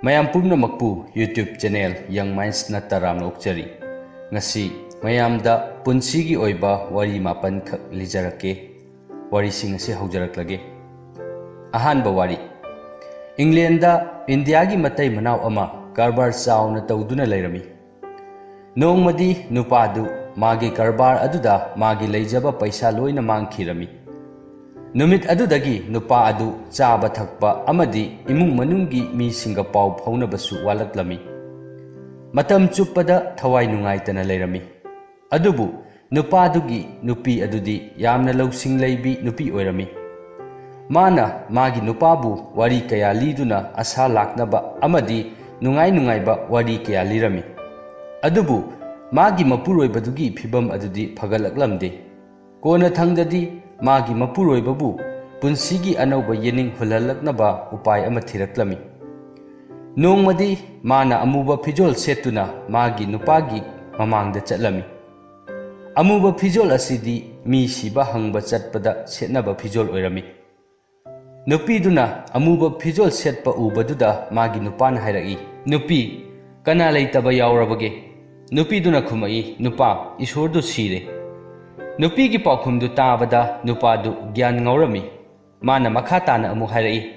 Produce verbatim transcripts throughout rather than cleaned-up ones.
ꯃꯌꯥꯝ ꯄꯨꯝꯅꯃꯛꯄꯨ YouTube channel Young Mindsꯅ ꯇꯔꯥꯝꯅ ꯑꯣꯛꯆꯔꯤ꯫ ꯉꯁꯤ ꯃꯌꯥꯝꯗ ꯄꯨꯟꯁꯤꯒꯤ ꯑꯣꯏꯕ ꯋꯥꯔꯤ ꯃꯥꯄꯟꯈꯛ ꯂꯤꯖꯔꯛꯀꯦ꯫ ꯋꯥꯔꯤꯁꯤꯡ ꯑꯁꯤ ꯍꯧꯖꯔꯛꯂꯒꯦ꯫ ꯑꯍꯥꯟꯕ ꯋꯥꯔꯤ꯫ ꯏꯪꯂꯦꯟꯗ ꯏꯟꯗꯤꯌꯥꯒꯤ ꯃꯇꯩ ꯃꯅꯥꯎ ꯑꯃ ꯀꯔꯕꯥꯔ ꯆꯥꯎꯅ ꯇꯧꯗꯨꯅ ꯂꯩꯔꯝꯃꯤ꯫ ꯅꯣꯡꯃꯗꯤ ꯅꯨꯄꯥꯗꯨ ꯃꯥꯒꯤ ꯀꯔꯕꯥꯔ ꯑꯗꯨꯗ ꯃꯥꯒꯤ ꯂꯩꯖꯕ ꯄꯩꯁꯥ ꯂꯣꯏꯅ ꯃꯥꯡꯈꯤꯔꯝꯃꯤ꯫ ꯅꯨꯃꯤꯠ ꯑꯗꯨꯗꯒꯤ ꯅꯨꯄꯥ ꯑꯗꯨ ꯆꯥꯕ ꯊꯛꯄ ꯑꯃꯗꯤ ꯏꯃꯨꯡ ꯃꯅꯨꯡꯒꯤ ꯃꯤꯁꯤꯡꯒ ꯄꯥꯎ ꯐꯥꯎꯅꯕꯁꯨ ꯋꯥꯠꯂꯛꯂꯝꯃꯤ꯫ ꯃꯇꯝ ꯆꯨꯞꯄꯗ ꯊꯋꯥꯏ ꯅꯨꯡꯉꯥꯏꯇꯅ ꯂꯩꯔꯝꯃꯤ꯫ ꯑꯗꯨꯕꯨ ꯅꯨꯄꯥꯗꯨꯒꯤ ꯅꯨꯄꯤ ꯑꯗꯨꯗꯤ ꯌꯥꯝꯅ ꯂꯧꯁꯤꯡ ꯂꯩꯕꯤ ꯅꯨꯄꯤ ꯑꯣꯏꯔꯝꯃꯤ꯫ ꯃꯥꯅ ꯃꯥꯒꯤ ꯅꯨꯄꯥꯕꯨ ꯋꯥꯔꯤ ꯀꯌꯥ ꯂꯤꯗꯨꯅ ꯑꯁꯥ ꯂꯥꯛꯅꯕ ꯑꯃꯗꯤ ꯅꯨꯡꯉꯥꯏ ꯅꯨꯡꯉꯥꯏꯕ ꯋꯥꯔꯤ ꯀꯌꯥ ꯂꯤꯔꯝꯃꯤ꯫ ꯑꯗꯨꯕꯨ ꯃꯥꯒꯤ ꯃꯄꯨꯔꯣꯏꯕꯗꯨꯒꯤ ꯐꯤꯚꯝ ꯑꯗꯨꯗꯤ ꯐꯒꯠꯂꯛꯂꯝꯗꯦ꯫ ꯀꯣꯟꯅꯊꯪꯗꯗꯤ ꯃꯥꯒꯤ ꯃꯄꯨꯔꯣꯏꯕꯕꯨ ꯄꯨꯟꯁꯤꯒꯤ ꯑꯅꯧꯕ ꯌꯦꯅꯤꯡ ꯍꯨꯜꯍꯜꯂꯛꯅꯕ ꯎꯄꯥꯏ ꯑꯃ ꯊꯤꯔꯛꯂꯝꯃꯤ꯫ ꯅꯣꯡꯃꯗꯤ ꯃꯥꯅ ꯑꯃꯨꯕ ꯐꯤꯖꯣꯜ ꯁꯦꯠꯇꯨꯅ ꯃꯥꯒꯤ ꯅꯨꯄꯥꯒꯤ ꯃꯃꯥꯡꯗ ꯆꯠꯂꯝꯃꯤ꯫ ꯑꯃꯨꯕ ꯐꯤꯖꯣꯜ ꯑꯁꯤꯗꯤ ꯃꯤ ꯁꯤꯕ ꯍꯪꯕ ꯆꯠꯄꯗ ꯁꯦꯠꯅꯕ ꯐꯤꯖꯣꯜ ꯑꯣꯏꯔꯝꯃꯤ꯫ ꯅꯨꯄꯤꯗꯨꯅ ꯑꯃꯨꯕ ꯐꯤꯖꯣꯜ ꯁꯦꯠꯄ ꯎꯕꯗꯨꯗ ꯃꯥꯒꯤ ꯅꯨꯄꯥꯅ ꯍꯥꯏꯔꯛꯏ, "ꯅꯨꯄꯤ, ꯀꯅꯥ ꯂꯩꯇꯕ ꯌꯥꯎꯔꯕꯒꯦ?" ꯅꯨꯄꯤꯗꯨꯅ ꯈꯨꯝꯃꯛꯏ, "ꯅꯨꯄꯥ, ꯏꯁꯣꯔꯗꯨ ꯁꯤꯔꯦ꯫" ꯅꯨꯄꯤꯒꯤ ꯄꯥꯎꯈꯨꯝꯗꯨ ꯇꯥꯕꯗ ꯅꯨꯄꯥꯗꯨ ꯒ꯭ꯌꯥꯟ ꯉꯥꯎꯔꯝꯃꯤ꯫ ꯃꯥꯅ ꯃꯈꯥ ꯇꯥꯅ ꯑꯃꯨꯛ ꯍꯥꯏꯔꯛꯏ,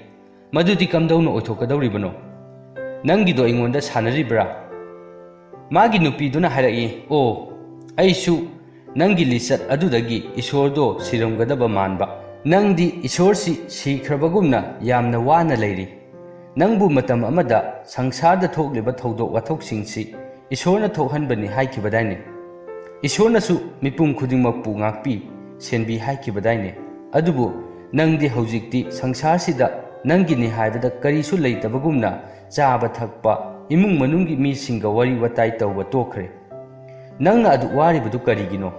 "ꯃꯗꯨꯗꯤ ꯀꯝꯗꯧꯅ ꯑꯣꯏꯊꯣꯛꯀꯗꯧꯔꯤꯕꯅꯣ?" "ꯅꯪꯒꯤꯗꯣ ꯑꯩꯉꯣꯟꯗ ꯁꯥꯟꯅꯔꯤꯕ꯭ꯔꯥ?" ꯃꯥꯒꯤ ꯅꯨꯄꯤꯗꯨꯅ ꯍꯥꯏꯔꯛꯏ, "ꯑꯣ, ꯑꯩꯁꯨ ꯅꯪꯒꯤ ꯂꯤꯆꯠ ꯑꯗꯨꯗꯒꯤ ꯏꯁꯣꯔꯗꯣ ꯁꯤꯔꯝꯒꯗꯕ ꯃꯥꯟꯕ꯫ ꯅꯪꯗꯤ ꯏꯁꯣꯔꯁꯤ ꯁꯤꯈ꯭ꯔꯕꯒꯨꯝꯅ ꯌꯥꯝꯅ ꯋꯥꯅ ꯂꯩꯔꯤ꯫ ꯅꯪꯕꯨ ꯃꯇꯝ ꯑꯃꯗ ꯁꯪꯁꯥꯔꯗ ꯊꯣꯛꯂꯤꯕ ꯊꯧꯗꯣꯛ ꯋꯥꯊꯣꯛꯁꯤꯡꯁꯤ ꯏꯁꯣꯔꯅ ꯊꯣꯛꯍꯟꯕꯅꯤ ꯍꯥꯏꯈꯤꯕꯗꯥꯏꯅꯦ? ꯏꯁꯣꯔꯅꯁꯨ ꯃꯤꯄꯨꯝ ꯈꯨꯗꯤꯡꯃꯛꯄꯨ ꯉꯥꯛꯄꯤ, ꯁꯦꯟꯕꯤ ꯍꯥꯏꯈꯤꯕꯗꯥꯏꯅꯦ? ꯑꯗꯨꯕꯨ ꯅꯪꯗꯤ ꯍꯧꯖꯤꯛꯇꯤ ꯁꯪꯁꯥꯔꯁꯤꯗ ꯅꯪꯒꯤꯅꯤ ꯍꯥꯏꯕꯗ ꯀꯔꯤꯁꯨ ꯂꯩꯇꯕꯒꯨꯝꯅ ꯆꯥꯕ ꯊꯛꯄ, ꯏꯃꯨꯡ ꯃꯅꯨꯡꯒꯤ ꯃꯤꯁꯤꯡꯒ ꯋꯥꯔꯤ ꯋꯥꯇꯥꯏ ꯇꯧꯕ ꯇꯣꯛꯈ꯭ꯔꯦ꯫ ꯅꯪꯅ ꯑꯗꯨꯛ ꯋꯥꯔꯤꯕꯗꯨ ꯀꯔꯤꯒꯤꯅꯣ?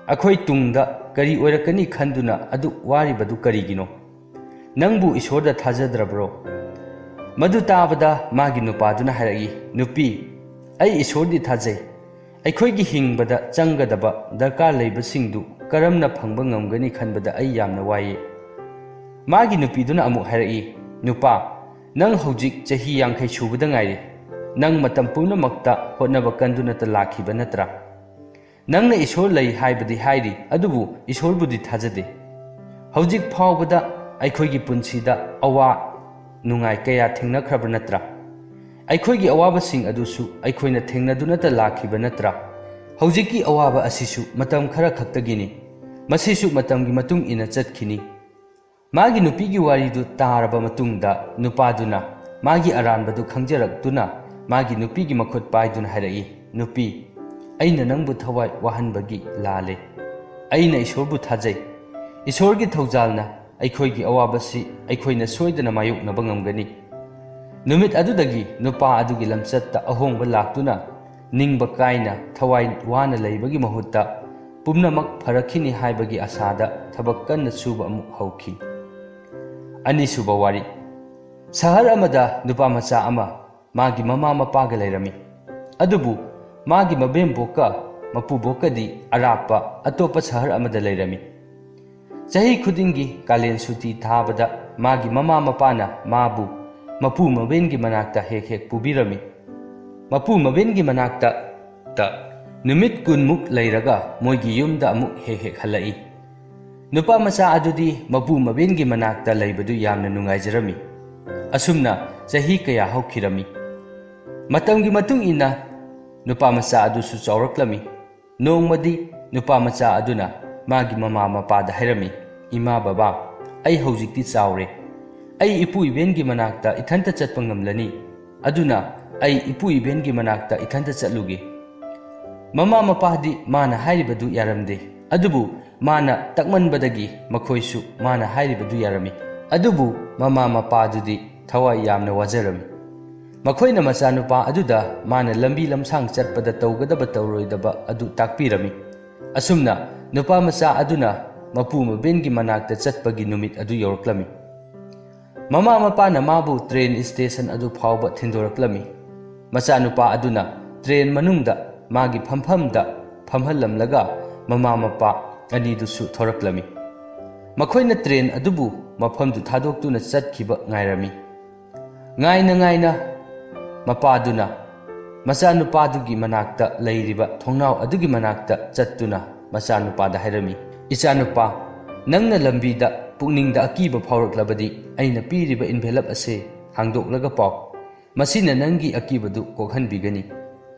ꯑꯩꯈꯣꯏ ꯇꯨꯡꯗ ꯀꯔꯤ ꯑꯣꯏꯔꯛꯀꯅꯤ ꯈꯟꯗꯨꯅ ꯑꯗꯨꯛ ꯋꯥꯔꯤꯕꯗꯨ ꯀꯔꯤꯒꯤꯅꯣ? ꯅꯪꯕꯨ ꯏꯁꯣꯔꯗ ꯊꯥꯖꯗ꯭ꯔꯕ꯭ꯔꯣ?" ꯃꯗꯨ ꯇꯥꯕꯗ ꯃꯥꯒꯤ ꯅꯨꯄꯥꯗꯨꯅ ꯍꯥꯏꯔꯛꯏ, "ꯅꯨꯄꯤ, ꯑꯩ ꯏꯁꯣꯔꯗꯤ ꯊꯥꯖꯩ꯫ ꯑꯩꯈꯣꯏꯒꯤ ꯍꯤꯡꯕꯗ ꯆꯪꯒꯗꯕ ꯗꯔꯀꯥꯔ ꯂꯩꯕꯁꯤꯡꯗꯨ ꯀꯔꯝꯅ ꯐꯪꯕ ꯉꯝꯒꯅꯤ ꯈꯟꯕꯗ ꯑꯩ ꯌꯥꯝꯅ ꯋꯥꯏꯌꯦ꯫" ꯃꯥꯒꯤ ꯅꯨꯄꯤꯗꯨꯅ ꯑꯃꯨꯛ ꯍꯥꯏꯔꯛꯏ, "ꯅꯨꯄꯥ, "ꯅꯪ ꯍꯧꯖꯤꯛ ꯆꯍꯤ ꯌꯥꯡꯈꯩ ꯁꯨꯕꯗ ꯉꯥꯏꯔꯤ꯫ ꯅꯪ ꯃꯇꯝ ꯄꯨꯝꯅꯃꯛꯇ ꯍꯣꯠꯅꯕ ꯀꯟꯗꯨꯅꯇ ꯂꯥꯛꯈꯤꯕ ꯅꯠꯇ꯭ꯔꯥ? ꯅꯪꯅ ꯏꯁꯣꯔ ꯂꯩ ꯍꯥꯏꯕꯗꯤ ꯍꯥꯏꯔꯤ, ꯑꯗꯨꯕꯨ ꯏꯁꯣꯔꯕꯨꯗꯤ ꯊꯥꯖꯗꯦ꯫ ꯍꯧꯖꯤꯛ ꯐꯥꯎꯕꯗ ꯑꯩꯈꯣꯏꯒꯤ ꯄꯨꯟꯁꯤꯗ ꯑꯋꯥ ꯅꯨꯡꯉꯥꯏ ꯀꯌꯥ ꯊꯦꯡꯅꯈ꯭ꯔꯕ ꯅꯠꯇ꯭ꯔꯥ? ꯑꯩꯈꯣꯏꯒꯤ ꯑꯋꯥꯕꯁꯤꯡ ꯑꯗꯨꯁꯨ ꯑꯩꯈꯣꯏꯅ ꯊꯦꯡꯅꯗꯨꯅꯇ ꯂꯥꯛꯈꯤꯕ ꯅꯠꯇ꯭ꯔꯥ? ꯍꯧꯖꯤꯛꯀꯤ ꯑꯋꯥꯕ ꯑꯁꯤꯁꯨ ꯃꯇꯝ ꯈꯔ ꯈꯛꯇꯒꯤꯅꯤ꯫ ꯃꯁꯤꯁꯨ ꯃꯇꯝꯒꯤ ꯃꯇꯨꯡ ꯏꯟꯅ ꯆꯠꯈꯤꯅꯤ꯫" ꯃꯥꯒꯤ ꯅꯨꯄꯤꯒꯤ ꯋꯥꯔꯤꯗꯨ ꯇꯥꯔꯕ ꯃꯇꯨꯡꯗ ꯅꯨꯄꯥꯗꯨꯅ ꯃꯥꯒꯤ ꯑꯔꯥꯟꯕꯗꯨ ꯈꯪꯖꯔꯛꯇꯨꯅ ꯃꯥꯒꯤ ꯅꯨꯄꯤꯒꯤ ꯃꯈꯨꯠ ꯄꯥꯏꯗꯨꯅ ꯍꯥꯏꯔꯛꯏ, "ꯅꯨꯄꯤ, ꯑꯩꯅ ꯅꯪꯕꯨ ꯊꯋꯥꯏ ꯋꯥꯍꯟꯕꯒꯤ ꯂꯥꯜꯂꯦ꯫ ꯑꯩꯅ ꯏꯁꯣꯔꯕꯨ ꯊꯥꯖꯩ꯫ ꯏꯁꯣꯔꯒꯤ ꯊꯧꯖꯥꯜꯅ ꯑꯩꯈꯣꯏꯒꯤ ꯑꯋꯥꯕꯁꯤ ꯑꯩꯈꯣꯏꯅ ꯁꯣꯏꯗꯅ ꯃꯥꯌꯣꯛꯅꯕ ꯉꯝꯒꯅꯤ꯫" ꯅꯨꯃꯤꯠ ꯑꯗꯨꯗꯒꯤ ꯅꯨꯄꯥ ꯑꯗꯨꯒꯤ ꯂꯝꯆꯠꯇ ꯑꯍꯣꯡꯕ ꯂꯥꯛꯇꯨꯅ ꯅꯤꯡꯕ ꯀꯥꯏꯅ ꯊꯋꯥꯏ ꯋꯥꯅ ꯂꯩꯕꯒꯤ ꯃꯍꯨꯠꯇ ꯄꯨꯝꯅꯃꯛ ꯐꯔꯛꯈꯤꯅꯤ ꯍꯥꯏꯕꯒꯤ ꯑꯁꯥꯗ ꯊꯕꯛ ꯀꯟꯅ ꯁꯨꯕ ꯑꯃꯨꯛ ꯍꯧꯈꯤ꯫ ꯑꯅꯤꯁꯨꯕ ꯋꯥꯔꯤ꯫ ꯁꯍꯔ ꯑꯃꯗ ꯅꯨꯄꯥ ꯃꯆꯥ ꯑꯃ ꯃꯥꯒꯤ ꯃꯃꯥ ꯃꯄꯥꯒ ꯂꯩꯔꯝꯃꯤ꯫ ꯑꯗꯨꯕꯨ ꯃꯥꯒꯤ ꯃꯕꯦꯝꯕꯣꯛꯀ ꯃꯄꯨꯕꯣꯛꯀꯗꯤ ꯑꯔꯥꯞꯄ ꯑꯇꯣꯞꯄ ꯁꯍꯔ ꯑꯃꯗ ꯂꯩꯔꯝꯃꯤ꯫ ꯆꯍꯤ ꯈꯨꯗꯤꯡꯒꯤ ꯀꯥꯂꯦꯟ ꯁꯨꯇꯤ ꯊꯥꯕꯗ ꯃꯥꯒꯤ ꯃꯃꯥ ꯃꯄꯥꯅ ꯃꯥꯕꯨ ꯃꯄꯨ ꯃꯕꯦꯟꯒꯤ ꯃꯅꯥꯛꯇ ꯍꯦꯛ ꯍꯦꯛ ꯄꯨꯕꯤꯔꯝꯃꯤ꯫ ꯃꯄꯨ ꯃꯕꯦꯟꯒꯤ ꯃꯅꯥꯛꯇ ꯇ ꯅꯨꯃꯤꯠ ꯀꯨꯟꯃꯨꯛ ꯂꯩꯔꯒ ꯃꯣꯏꯒꯤ ꯌꯨꯝꯗ ꯑꯃꯨꯛ ꯍꯦꯛ ꯍꯦꯛ ꯍꯜꯂꯛꯏ꯫ ꯅꯨꯄꯥ ꯃꯆꯥ ꯑꯗꯨꯗꯤ ꯃꯄꯨ ꯃꯕꯦꯟꯒꯤ ꯃꯅꯥꯛꯇ ꯂꯩꯕꯗꯨ ꯌꯥꯝꯅ ꯅꯨꯡꯉꯥꯏꯖꯔꯝꯃꯤ꯫ ꯑꯁꯨꯝꯅ ꯆꯍꯤ ꯀꯌꯥ ꯍꯧꯈꯤꯔꯝꯃꯤ꯫ ꯃꯇꯝꯒꯤ ꯃꯇꯨꯡ ꯏꯟꯅ ꯅꯨꯄꯥ ꯃꯆꯥ ꯑꯗꯨꯁꯨ ꯆꯥꯎꯔꯛꯂꯝꯃꯤ꯫ ꯅꯣꯡꯃꯗꯤ ꯅꯨꯄꯥ ꯃꯆꯥ ꯑꯗꯨꯅ ꯃꯥꯒꯤ ꯃꯃꯥ ꯃꯄꯥꯗ ꯍꯥꯏꯔꯝꯃꯤ, "ꯏꯃꯥ ꯕꯕꯥ, ꯑꯩ ꯍꯧꯖꯤꯛꯇꯤ ꯆꯥꯎꯔꯦ꯫ ꯑꯩ ꯏꯄꯨ ꯏꯕꯦꯟꯒꯤ ꯃꯅꯥꯛꯇ ꯏꯊꯟꯇ ꯆꯠꯄ ꯉꯝꯂꯅꯤ꯫ ꯑꯗꯨꯅ ꯑꯩ ꯏꯄꯨ ꯏꯕꯦꯟꯒꯤ ꯃꯅꯥꯛꯇ ꯏꯊꯟꯇ ꯆꯠꯂꯨꯒꯦ꯫" ꯃꯃꯥ ꯃꯄꯥꯗꯤ ꯃꯥꯅ ꯍꯥꯏꯔꯤꯕꯗꯨ ꯌꯥꯔꯝꯗꯦ꯫ ꯑꯗꯨꯕꯨ ꯃꯥꯅ ꯇꯛꯃꯟꯕꯗꯒꯤ ꯃꯈꯣꯏꯁꯨ ꯃꯥꯅ ꯍꯥꯏꯔꯤꯕꯗꯨ ꯌꯥꯔꯝꯃꯤ꯫ ꯑꯗꯨꯕꯨ ꯃꯃꯥ ꯃꯄꯥꯗꯨꯗꯤ ꯊꯋꯥꯏ ꯌꯥꯝꯅ ꯋꯥꯖꯔꯝꯃꯤ꯫ ꯃꯈꯣꯏꯅ ꯃꯆꯥꯅꯨꯄꯥ ꯑꯗꯨꯗ ꯃꯥꯅ ꯂꯝꯕꯤ ꯂꯝꯁꯥꯡ ꯆꯠꯄꯗ ꯇꯧꯒꯗꯕ ꯇꯧꯔꯣꯏꯗꯕ ꯑꯗꯨ ꯇꯥꯛꯄꯤꯔꯝꯃꯤ꯫ ꯑꯁꯨꯝꯅ ꯅꯨꯄꯥ ꯃꯆꯥ ꯑꯗꯨꯅ ꯃꯄꯨ ꯃꯕꯦꯟꯒꯤ ꯃꯅꯥꯛꯇ ꯆꯠꯄꯒꯤ ꯅꯨꯃꯤꯠ ꯑꯗꯨ ꯌꯧꯔꯛꯂꯝꯃꯤ꯫ ꯃꯃꯥ ꯃꯄꯥꯅ ꯃꯥꯕꯨ ꯇ꯭ꯔꯦꯟ ꯁ꯭ꯇꯦꯁꯟ ꯑꯗꯨ ꯐꯥꯎꯕ ꯊꯤꯟꯗꯣꯔꯛꯂꯝꯃꯤ꯫ ꯃꯆꯥꯅꯨꯄꯥ ꯑꯗꯨꯅ ꯇ꯭ꯔꯦꯟ ꯃꯅꯨꯡꯗ ꯃꯥꯒꯤ ꯐꯝꯐꯝꯗ ꯐꯝꯍꯜꯂꯝꯂꯒ ꯃꯃꯥ ꯃꯄꯥ ꯑꯅꯤꯗꯨꯁꯨ ꯊꯣꯔꯛꯂꯝꯃꯤ꯫ ꯃꯈꯣꯏꯅ ꯇ꯭ꯔꯦꯟ ꯑꯗꯨꯕꯨ ꯃꯐꯝꯗꯨ ꯊꯥꯗꯣꯛꯇꯨꯅ ꯆꯠꯈꯤꯕ ꯉꯥꯏꯔꯝꯃꯤ꯫ ꯉꯥꯏꯅ ꯉꯥꯏꯅ ꯃꯄꯥꯗꯨꯅ ꯃꯆꯥꯅꯨꯄꯥꯗꯨꯒꯤ ꯃꯅꯥꯛꯇ ꯂꯩꯔꯤꯕ ꯊꯣꯡꯅꯥꯎ ꯑꯗꯨꯒꯤ ꯃꯅꯥꯛꯇ ꯆꯠꯇꯨꯅ ꯃꯆꯥꯅꯨꯄꯥꯗ ꯍꯥꯏꯔꯝꯃꯤ, "ꯏꯆꯥꯅꯨꯄꯥ, ꯅꯪꯅ ꯂꯝꯕꯤꯗ ꯄꯨꯛꯅꯤꯡꯗ ꯑꯀꯤꯕ ꯐꯥꯎꯔꯛꯂꯕꯗꯤ ꯑꯩꯅ ꯄꯤꯔꯤꯕ envelope ꯑꯁꯤ ꯍꯥꯡꯗꯣꯛꯂꯒ ꯄꯥꯎ꯫ ꯃꯁꯤꯅ ꯅꯪꯒꯤ ꯑꯀꯤꯕꯗꯨ ꯀꯣꯛꯍꯟꯕꯤꯒꯅꯤ꯫"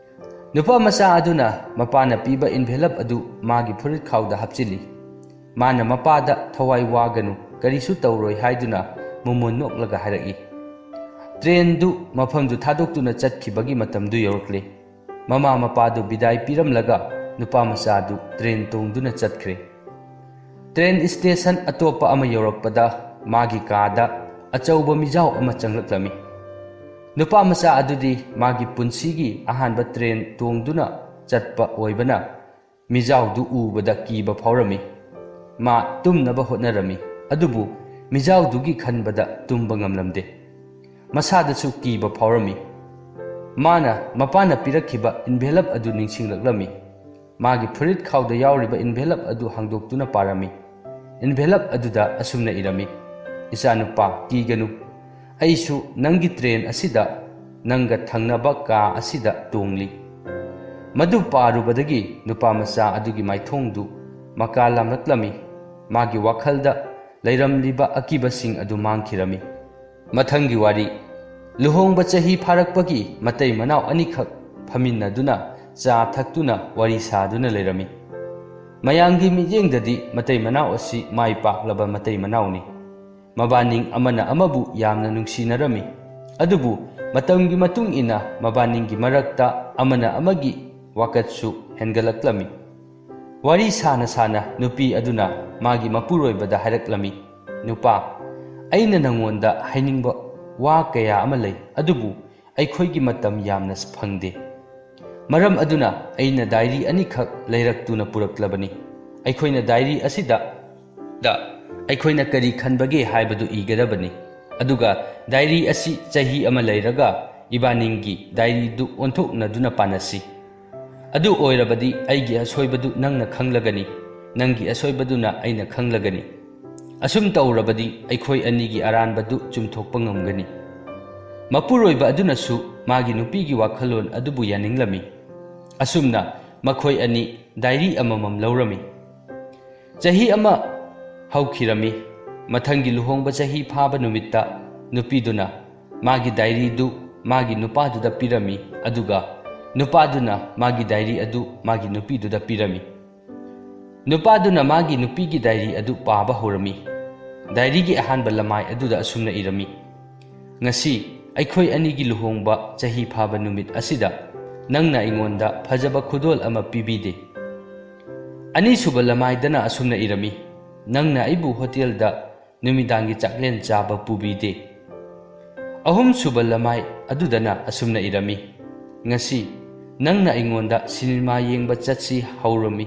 ꯅꯨꯄꯥ ꯃꯆꯥ ꯑꯗꯨꯅ ꯃꯄꯥꯅ ꯄꯤꯕ envelope ꯑꯗꯨ ꯃꯥꯒꯤ ꯐꯨꯔꯤꯠ ꯈꯥꯎꯗ ꯍꯥꯞꯆꯤꯜꯂꯤ꯫ ꯃꯥꯅ ꯃꯄꯥꯗ "ꯊꯋꯥꯏ ꯋꯥꯒꯅꯨ, ꯀꯔꯤꯁꯨ ꯇꯧꯔꯣꯏ" ꯍꯥꯏꯗꯨꯅ ꯃꯣꯃꯣꯟ ꯅꯣꯛꯂꯒ ꯍꯥꯏꯔꯛꯏ꯫ ꯇ꯭ꯔꯦꯟꯗꯨ ꯃꯐꯝꯗꯨ ꯊꯥꯗꯣꯛꯇꯨꯅ ꯆꯠꯈꯤꯕꯒꯤ ꯃꯇꯝꯗꯨ ꯌꯧꯔꯛꯂꯦ꯫ ꯃꯃꯥ ꯃꯄꯥꯗꯨ ꯕꯤꯗꯥꯏ ꯄꯤꯔꯝꯂꯒ ꯅꯨꯄꯥ ꯃꯆꯥꯗꯨ ꯇ꯭ꯔꯦꯟ ꯇꯣꯡꯗꯨꯅ ꯆꯠꯈ꯭ꯔꯦ꯫ ꯇ꯭ꯔꯦꯟ ꯁ꯭ꯇꯦꯁꯟ ꯑꯇꯣꯞꯄ ꯑꯃ ꯌꯧꯔꯛꯄꯗ ꯃꯥꯒꯤ ꯀꯥꯗ ꯑꯆꯧꯕ ꯃꯤꯖꯥꯎ ꯑꯃ ꯆꯪꯂꯛꯂꯝꯃꯤ꯫ ꯅꯨꯄꯥ ꯃꯆꯥ ꯑꯗꯨꯗꯤ ꯃꯥꯒꯤ ꯄꯨꯟꯁꯤꯒꯤ ꯑꯍꯥꯟꯕ ꯇ꯭ꯔꯦꯟ ꯇꯣꯡꯗꯨꯅ ꯆꯠꯄ ꯑꯣꯏꯕꯅ ꯃꯤꯖꯥꯎꯗꯨ ꯎꯕꯗ ꯀꯤꯕ ꯐꯥꯎꯔꯝꯃꯤ꯫ ꯃꯥ ꯇꯨꯝꯅꯕ ꯍꯣꯠꯅꯔꯝꯃꯤ, ꯑꯗꯨꯕꯨ ꯃꯤꯖꯥꯎꯗꯨꯒꯤ ꯈꯟꯕꯗ ꯇꯨꯝꯕ ꯉꯝꯂꯝꯗꯦ꯫ ꯃꯁꯥꯗꯁꯨ ꯀꯤꯕ ꯐꯥꯎꯔꯝꯃꯤ꯫ ꯃꯥꯅ ꯃꯄꯥꯅ ꯄꯤꯔꯛꯈꯤꯕ envelope ꯑꯗꯨ ꯅꯤꯡꯁꯤꯡꯂꯛꯂꯝꯃꯤ꯫ ꯃꯥꯒꯤ ꯐꯨꯔꯤꯠ ꯈꯥꯎꯗ ꯌꯥꯎꯔꯤꯕ envelope ꯑꯗꯨ ꯍꯥꯡꯗꯣꯛꯇꯨꯅ ꯄꯥꯔꯝꯃꯤ꯫ Envelope ꯑꯗꯨꯗ ꯑꯁꯨꯝꯅ ꯏꯔꯝꯃꯤ, "ꯏꯆꯥꯅꯨꯄꯥ, ꯀꯤꯒꯅꯨ꯫ ꯑꯩꯁꯨ ꯅꯪꯒꯤ ꯇ꯭ꯔꯦꯟ ꯑꯁꯤꯗ ꯅꯪꯒ ꯊꯪꯅꯕ ꯀꯥ ꯑꯁꯤꯗ ꯇꯣꯡꯂꯤ꯫" ꯃꯗꯨ ꯄꯥꯔꯨꯕꯗꯒꯤ ꯅꯨꯄꯥ ꯃꯆꯥ ꯑꯗꯨꯒꯤ ꯃꯥꯏꯊꯣꯡꯗꯨ ꯃꯀꯥ ꯂꯥꯝꯂꯛꯂꯝꯃꯤ꯫ ꯃꯥꯒꯤ ꯋꯥꯈꯜꯗ ꯂꯩꯔꯝꯂꯤꯕ ꯑꯀꯤꯕꯁꯤꯡ ꯑꯗꯨ ꯃꯥꯡꯈꯤꯔꯝꯃꯤ꯫ ꯃꯊꯪꯒꯤ ꯋꯥꯔꯤ꯫ ꯂꯨꯍꯣꯡꯕ ꯆꯍꯤ ꯐꯥꯔꯛꯄꯒꯤ ꯃꯇꯩ ꯃꯅꯥꯎ ꯑꯅꯤꯈꯛ ꯐꯝꯃꯤꯟꯅꯗꯨꯅ ꯆꯥ ꯊꯛꯇꯨꯅ ꯋꯥꯔꯤ ꯁꯥꯗꯨꯅ ꯂꯩꯔꯝꯃꯤ꯫ ꯃꯌꯥꯝꯒꯤ ꯃꯤꯠꯌꯦꯡꯗꯗꯤ ꯃꯇꯩ ꯃꯅꯥꯎ ꯑꯁꯤ ꯃꯥꯏ ꯄꯥꯛꯂꯕ ꯃꯇꯩ ꯃꯅꯥꯎꯅꯤ꯫ ꯃꯕꯥꯅꯤꯡ ꯑꯃꯅ ꯑꯃꯕꯨ ꯌꯥꯝꯅ ꯅꯨꯡꯁꯤꯅꯔꯝꯃꯤ꯫ ꯑꯗꯨꯕꯨ ꯃꯇꯝꯒꯤ ꯃꯇꯨꯡ ꯏꯟꯅ ꯃꯕꯥꯅꯤꯡꯒꯤ ꯃꯔꯛꯇ ꯑꯃꯅ ꯑꯃꯒꯤ ꯋꯥꯀꯠꯁꯨ ꯍꯦꯟꯒꯠꯂꯛꯂꯝꯃꯤ꯫ ꯋꯥꯔꯤ ꯁꯥꯅ ꯁꯥꯅ ꯅꯨꯄꯤ ꯑꯗꯨꯅ ꯃꯥꯒꯤ ꯃꯄꯨꯔꯣꯏꯕꯗ ꯍꯥꯏꯔꯛꯂꯝꯃꯤ, "ꯅꯨꯄꯥ, ꯑꯩꯅ ꯅꯉꯣꯟꯗ ꯍꯥꯏꯅꯤꯡꯕ ꯋꯥ ꯀꯌꯥ ꯑꯃ ꯂꯩ, ꯑꯗꯨꯕꯨ ꯑꯩꯈꯣꯏꯒꯤ ꯃꯇꯝ ꯌꯥꯝꯅ ꯐꯪꯗꯦ꯫ ꯃꯔꯝ ꯑꯗꯨꯅ ꯑꯩꯅ ꯗꯥꯏꯔꯤ ꯑꯅꯤꯈꯛ ꯂꯩꯔꯛꯇꯨꯅ ꯄꯨꯔꯛꯂꯕꯅꯤ꯫ ꯑꯩꯈꯣꯏꯅ ꯗꯥꯏꯔꯤ ꯑꯁꯤꯗ ꯗ ꯑꯩꯈꯣꯏꯅ ꯀꯔꯤ ꯈꯟꯕꯒꯦ ꯍꯥꯏꯕꯗꯨ ꯏꯒꯗꯕꯅꯤ꯫ ꯑꯗꯨꯒ ꯗꯥꯏꯔꯤ ꯑꯁꯤ ꯆꯍꯤ ꯑꯃ ꯂꯩꯔꯒ ꯏꯕꯥꯅꯤꯡꯒꯤ ꯗꯥꯏꯔꯤꯗꯨ ꯑꯣꯟꯊꯣꯛꯅꯗꯨꯅ ꯄꯥꯅꯁꯤ꯫ ꯑꯗꯨ ꯑꯣꯏꯔꯕꯗꯤ ꯑꯩꯒꯤ ꯑꯁꯣꯏꯕꯗꯨ ꯅꯪꯅ ꯈꯪꯂꯒꯅꯤ, ꯅꯪꯒꯤ ꯑꯁꯣꯏꯕꯗꯨꯅ ꯑꯩꯅ ꯈꯪꯂꯒꯅꯤ꯫ ꯑꯁꯨꯝ ꯇꯧꯔꯕꯗꯤ ꯑꯩꯈꯣꯏ ꯑꯅꯤꯒꯤ ꯑꯔꯥꯟꯕꯗꯨ ꯆꯨꯝꯊꯣꯛꯄ ꯉꯝꯒꯅꯤ꯫" ꯃꯄꯨꯔꯣꯏꯕ ꯑꯗꯨꯅꯁꯨ ꯃꯥꯒꯤ ꯅꯨꯄꯤꯒꯤ ꯋꯥꯈꯜꯂꯣꯟ ꯑꯗꯨꯕꯨ ꯌꯥꯅꯤꯡꯂꯝꯃꯤ꯫ ꯑꯁꯨꯝꯅ ꯃꯈꯣꯏ ꯑꯅꯤ ꯗꯥꯏꯔꯤ ꯑꯃꯃꯝ ꯂꯧꯔꯝꯃꯤ꯫ ꯆꯍꯤ ꯑꯃ ꯍꯧꯈꯤꯔꯝꯃꯤ꯫ ꯃꯊꯪꯒꯤ ꯂꯨꯍꯣꯡꯕ ꯆꯍꯤ ꯐꯥꯕ ꯅꯨꯃꯤꯠꯇ ꯅꯨꯄꯤꯗꯨꯅ ꯃꯥꯒꯤ ꯗꯥꯏꯔꯤꯗꯨ ꯃꯥꯒꯤ ꯅꯨꯄꯥꯗꯨꯗ ꯄꯤꯔꯝꯃꯤ, ꯑꯗꯨꯒ ꯅꯨꯄꯥꯗꯨꯅ ꯃꯥꯒꯤ ꯗꯥꯏꯔꯤ ꯑꯗꯨ ꯃꯥꯒꯤ ꯅꯨꯄꯤꯗꯨꯗ ꯄꯤꯔꯝꯃꯤ꯫ ꯅꯨꯄꯥꯗꯨꯅ ꯃꯥꯒꯤ ꯅꯨꯄꯤꯒꯤ ꯗꯥꯏꯔꯤ ꯑꯗꯨ ꯄꯥꯕ ꯍꯧꯔꯝꯃꯤ꯫ ꯗꯥꯏꯔꯤꯒꯤ ꯑꯍꯥꯟꯕ ꯂꯃꯥꯏ ꯑꯗꯨꯗ ꯑꯁꯨꯝꯅ ꯏꯔꯝꯃꯤ: "ꯉꯁꯤ ꯑꯩꯈꯣꯏ ꯑꯅꯤꯒꯤ ꯂꯨꯍꯣꯡꯕ ꯆꯍꯤ ꯐꯥꯕ ꯅꯨꯃꯤꯠ ꯑꯁꯤꯗ ꯅꯪꯅ ꯑꯩꯉꯣꯟꯗ ꯐꯖꯕ ꯈꯨꯗꯣꯜ ꯑꯃ ꯄꯤꯕꯤꯗꯦ"꯫ ꯑꯅꯤꯁꯨꯕ ꯂꯃꯥꯏꯗꯅ ꯑꯁꯨꯝꯅ ꯏꯔꯝꯃꯤ: "ꯅꯪꯅ ꯑꯩꯕꯨ ꯍꯣꯇꯦꯜꯗ ꯅꯨꯃꯤꯗꯥꯡꯒꯤ ꯆꯥꯛꯂꯦꯟ ꯆꯥꯕ ꯄꯨꯕꯤꯗꯦ"꯫ ꯑꯍꯨꯝꯁꯨꯕ ꯂꯃꯥꯏ ꯑꯗꯨꯗꯅ ꯑꯁꯨꯝꯅ ꯏꯔꯝꯃꯤ: "ꯉꯁꯤ ꯅꯪꯅ ꯑꯩꯉꯣꯟꯗ ꯁꯤꯅꯦꯃꯥ ꯌꯦꯡꯕ ꯆꯠꯁꯤ ꯍꯧꯔꯝꯃꯤ,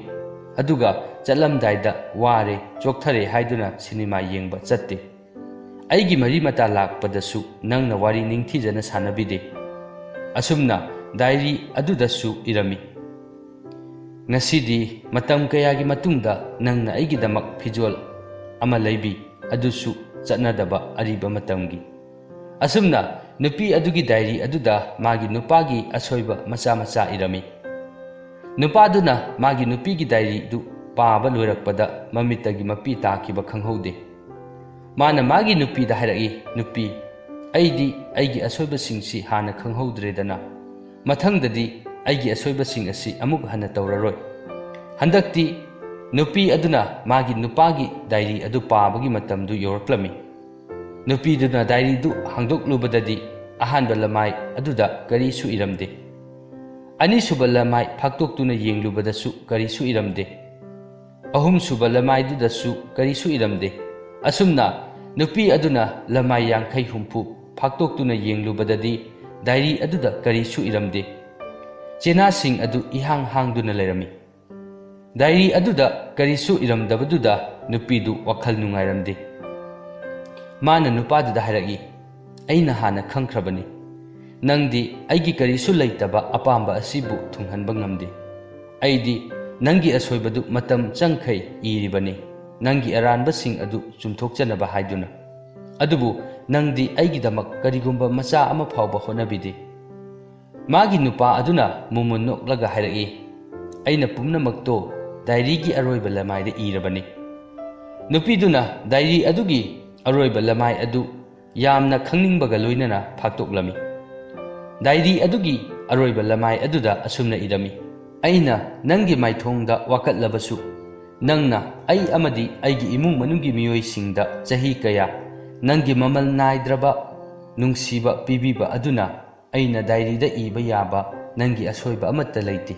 ꯑꯗꯨꯒ ꯆꯠꯂꯝꯗꯥꯏꯗ ꯋꯥꯔꯦ, ꯆꯣꯛꯊꯔꯦ ꯍꯥꯏꯗꯨꯅ ꯁꯤꯅꯦꯃꯥ ꯌꯦꯡꯕ ꯆꯠꯇꯦ꯫ ꯑꯩꯒꯤ ꯃꯔꯤ ꯃꯇꯥ ꯂꯥꯛꯄꯗꯁꯨ ꯅꯪꯅ ꯋꯥꯔꯤ ꯅꯤꯡꯊꯤꯖꯅ ꯁꯥꯟꯅꯕꯤꯗꯦ"꯫ ꯑꯁꯨꯝꯅ ꯗꯥꯏꯔꯤ ꯑꯗꯨꯗꯁꯨ ꯏꯔꯝꯃꯤ: "ꯉꯁꯤꯗꯤ ꯃꯇꯝ ꯀꯌꯥꯒꯤ ꯃꯇꯨꯡꯗ ꯅꯪꯅ ꯑꯩꯒꯤꯗꯃꯛ ꯐꯤꯖꯣꯜ ꯑꯃ ꯂꯩꯕꯤ, ꯑꯗꯨꯁꯨ ꯆꯠꯅꯗꯕ ꯑꯔꯤꯕ ꯃꯇꯝꯒꯤ"꯫ ꯑꯁꯨꯝꯅ ꯅꯨꯄꯤ ꯑꯗꯨꯒꯤ ꯗꯥꯏꯔꯤ ꯑꯗꯨꯗ ꯃꯥꯒꯤ ꯅꯨꯄꯥꯒꯤ ꯑꯁꯣꯏꯕ ꯃꯆꯥ ꯃꯆꯥ ꯏꯔꯝꯃꯤ꯫ ꯅꯨꯄꯥꯗꯨꯅ ꯃꯥꯒꯤ ꯅꯨꯄꯤꯒꯤ ꯗꯥꯏꯔꯤꯗꯨ ꯄꯥꯕ ꯂꯣꯏꯔꯛꯄꯗ ꯃꯃꯤꯠꯇꯒꯤ ꯃꯄꯤ ꯇꯥꯈꯤꯕ ꯈꯪꯍꯧꯗꯦ꯫ ꯃꯥꯅ ꯃꯥꯒꯤ ꯅꯨꯄꯤꯗ ꯍꯥꯏꯔꯛꯏ, "ꯅꯨꯄꯤ, ꯑꯩꯗꯤ ꯑꯩꯒꯤ ꯑꯁꯣꯏꯕꯁꯤꯡꯁꯤ ꯍꯥꯟꯅ ꯈꯪꯍꯧꯗ꯭ꯔꯦꯗꯅ, ꯃꯊꯪꯗꯗꯤ ꯑꯩꯒꯤ ꯑꯁꯣꯏꯕꯁꯤꯡ ꯑꯁꯤ ꯑꯃꯨꯛ ꯍꯟꯅ ꯇꯧꯔꯔꯣꯏ"꯫ ꯍꯟꯗꯛꯇꯤ ꯅꯨꯄꯤ ꯑꯗꯨꯅ ꯃꯥꯒꯤ ꯅꯨꯄꯥꯒꯤ ꯗꯥꯏꯔꯤ ꯑꯗꯨ ꯄꯥꯕꯒꯤ ꯃꯇꯝꯗꯨ ꯌꯧꯔꯛꯂꯝꯃꯤ꯫ ꯅꯨꯄꯤꯗꯨꯅ ꯗꯥꯏꯔꯤꯗꯨ ꯍꯥꯡꯗꯣꯛꯂꯨꯕꯗꯗꯤ ꯑꯍꯥꯟꯕ ꯂꯃꯥꯏ ꯑꯗꯨꯗ ꯀꯔꯤꯁꯨ ꯏꯔꯝꯗꯦ꯫ ꯑꯅꯤꯁꯨꯕ ꯂꯃꯥꯏ ꯐꯥꯛꯇꯣꯛꯇꯨꯅ ꯌꯦꯡꯂꯨꯕꯗꯁꯨ ꯀꯔꯤꯁꯨ ꯏꯔꯝꯗꯦ꯫ ꯑꯍꯨꯝꯁꯨꯕ ꯂꯃꯥꯏꯗꯨꯗꯁꯨ ꯀꯔꯤꯁꯨ ꯏꯔꯝꯗꯦ꯫ ꯑꯁꯨꯝꯅ ꯅꯨꯄꯤ ꯑꯗꯨꯅ ꯂꯃꯥꯏ ꯌꯥꯡꯈꯩ ꯍꯨꯝꯐꯨ ꯐꯥꯛꯇꯣꯛꯇꯨꯅ ꯌꯦꯡꯂꯨꯕꯗꯗꯤ ꯗꯥꯏꯔꯤ ꯑꯗꯨꯗ ꯀꯔꯤꯁꯨ ꯏꯔꯝꯗꯦ꯫ ꯆꯦꯅꯥꯁꯤꯡ ꯑꯗꯨ ꯏꯍꯥꯡ ꯍꯥꯡꯗꯨꯅ ꯂꯩꯔꯝꯃꯤ꯫ ꯗꯥꯏꯔꯤ ꯑꯗꯨꯗ ꯀꯔꯤꯁꯨ ꯏꯔꯝꯗꯕꯗꯨꯗ ꯅꯨꯄꯤꯗꯨ ꯋꯥꯈꯜ ꯅꯨꯡꯉꯥꯏꯔꯝꯗꯦ꯫ ꯃꯥꯅ ꯅꯨꯄꯥꯗꯨꯗ ꯍꯥꯏꯔꯛꯏ, "ꯑꯩꯅ ꯍꯥꯟꯅ ꯈꯪꯈ꯭ꯔꯕꯅꯤ꯫ ꯅꯪꯗꯤ ꯑꯩꯒꯤ ꯀꯔꯤꯁꯨ ꯂꯩꯇꯕ ꯑꯄꯥꯝꯕ ꯑꯁꯤꯕꯨ ꯊꯨꯡꯍꯟꯕ ꯉꯝꯗꯦ꯫ ꯑꯩꯗꯤ ꯅꯪꯒꯤ ꯑꯁꯣꯏꯕꯗꯨ ꯃꯇꯝ ꯆꯪꯈꯩ ꯏꯔꯤꯕꯅꯤ, ꯅꯪꯒꯤ ꯑꯔꯥꯟꯕꯁꯤꯡ ꯑꯗꯨ ꯆꯨꯝꯊꯣꯛꯆꯅꯕ ꯍꯥꯏꯗꯨꯅ꯫ ꯑꯗꯨꯕꯨ ꯅꯪꯗꯤ ꯑꯩꯒꯤꯗꯃꯛ ꯀꯔꯤꯒꯨꯝꯕ ꯃꯆꯥ ꯑꯃ ꯐꯥꯎꯕ ꯍꯣꯠꯅꯕꯤꯗꯦ꯫ ꯃꯥꯒꯤ ꯅꯨꯄꯥ ꯑꯗꯨꯅ ꯃꯨꯃꯨꯟ ꯅꯣꯛꯂꯒ ꯍꯥꯏꯔꯛꯏ, "ꯑꯩꯅ ꯄꯨꯝꯅꯃꯛꯇꯣ ꯗꯥꯏꯔꯤꯒꯤ ꯑꯔꯣꯏꯕ ꯂꯃꯥꯏꯗ ꯏꯔꯕꯅꯤ"꯫ ꯅꯨꯄꯤꯗꯨꯅ ꯗꯥꯏꯔꯤ ꯑꯗꯨꯒꯤ ꯑꯔꯣꯏꯕ ꯂꯃꯥꯏ ꯑꯗꯨ ꯌꯥꯝꯅ ꯈꯪꯅꯤꯡꯕꯒ ꯂꯣꯏꯅꯅ ꯐꯥꯛꯇꯣꯛꯂꯝꯃꯤ꯫ ꯗꯥꯏꯔꯤ ꯑꯗꯨꯒꯤ ꯑꯔꯣꯏꯕ ꯂꯃꯥꯏ ꯑꯗꯨꯗ ꯑꯁꯨꯝꯅ ꯏꯔꯝꯃꯤ, "ꯑꯩꯅ ꯅꯪꯒꯤ ꯃꯥꯏꯊꯣꯡꯗ ꯋꯥꯀꯠꯂꯕꯁꯨ, ꯅꯪꯅ ꯑꯩ ꯑꯃꯗꯤ ꯑꯩꯒꯤ ꯏꯃꯨꯡ ꯃꯅꯨꯡꯒꯤ ꯃꯤꯑꯣꯏꯁꯤꯡꯗ ꯆꯍꯤ ꯀꯌꯥ ꯅꯪꯒꯤ ꯃꯃꯜ ꯅꯥꯏꯗ꯭ꯔꯕ ꯅꯨꯡꯁꯤꯕ ꯄꯤꯕꯤꯕ ꯑꯗꯨꯅ ꯑꯩꯅ ꯗꯥꯏꯔꯤꯗ ꯏꯕ ꯌꯥꯕ ꯅꯪꯒꯤ ꯑꯁꯣꯏꯕ ꯑꯃꯠꯇ ꯂꯩꯇꯦ꯫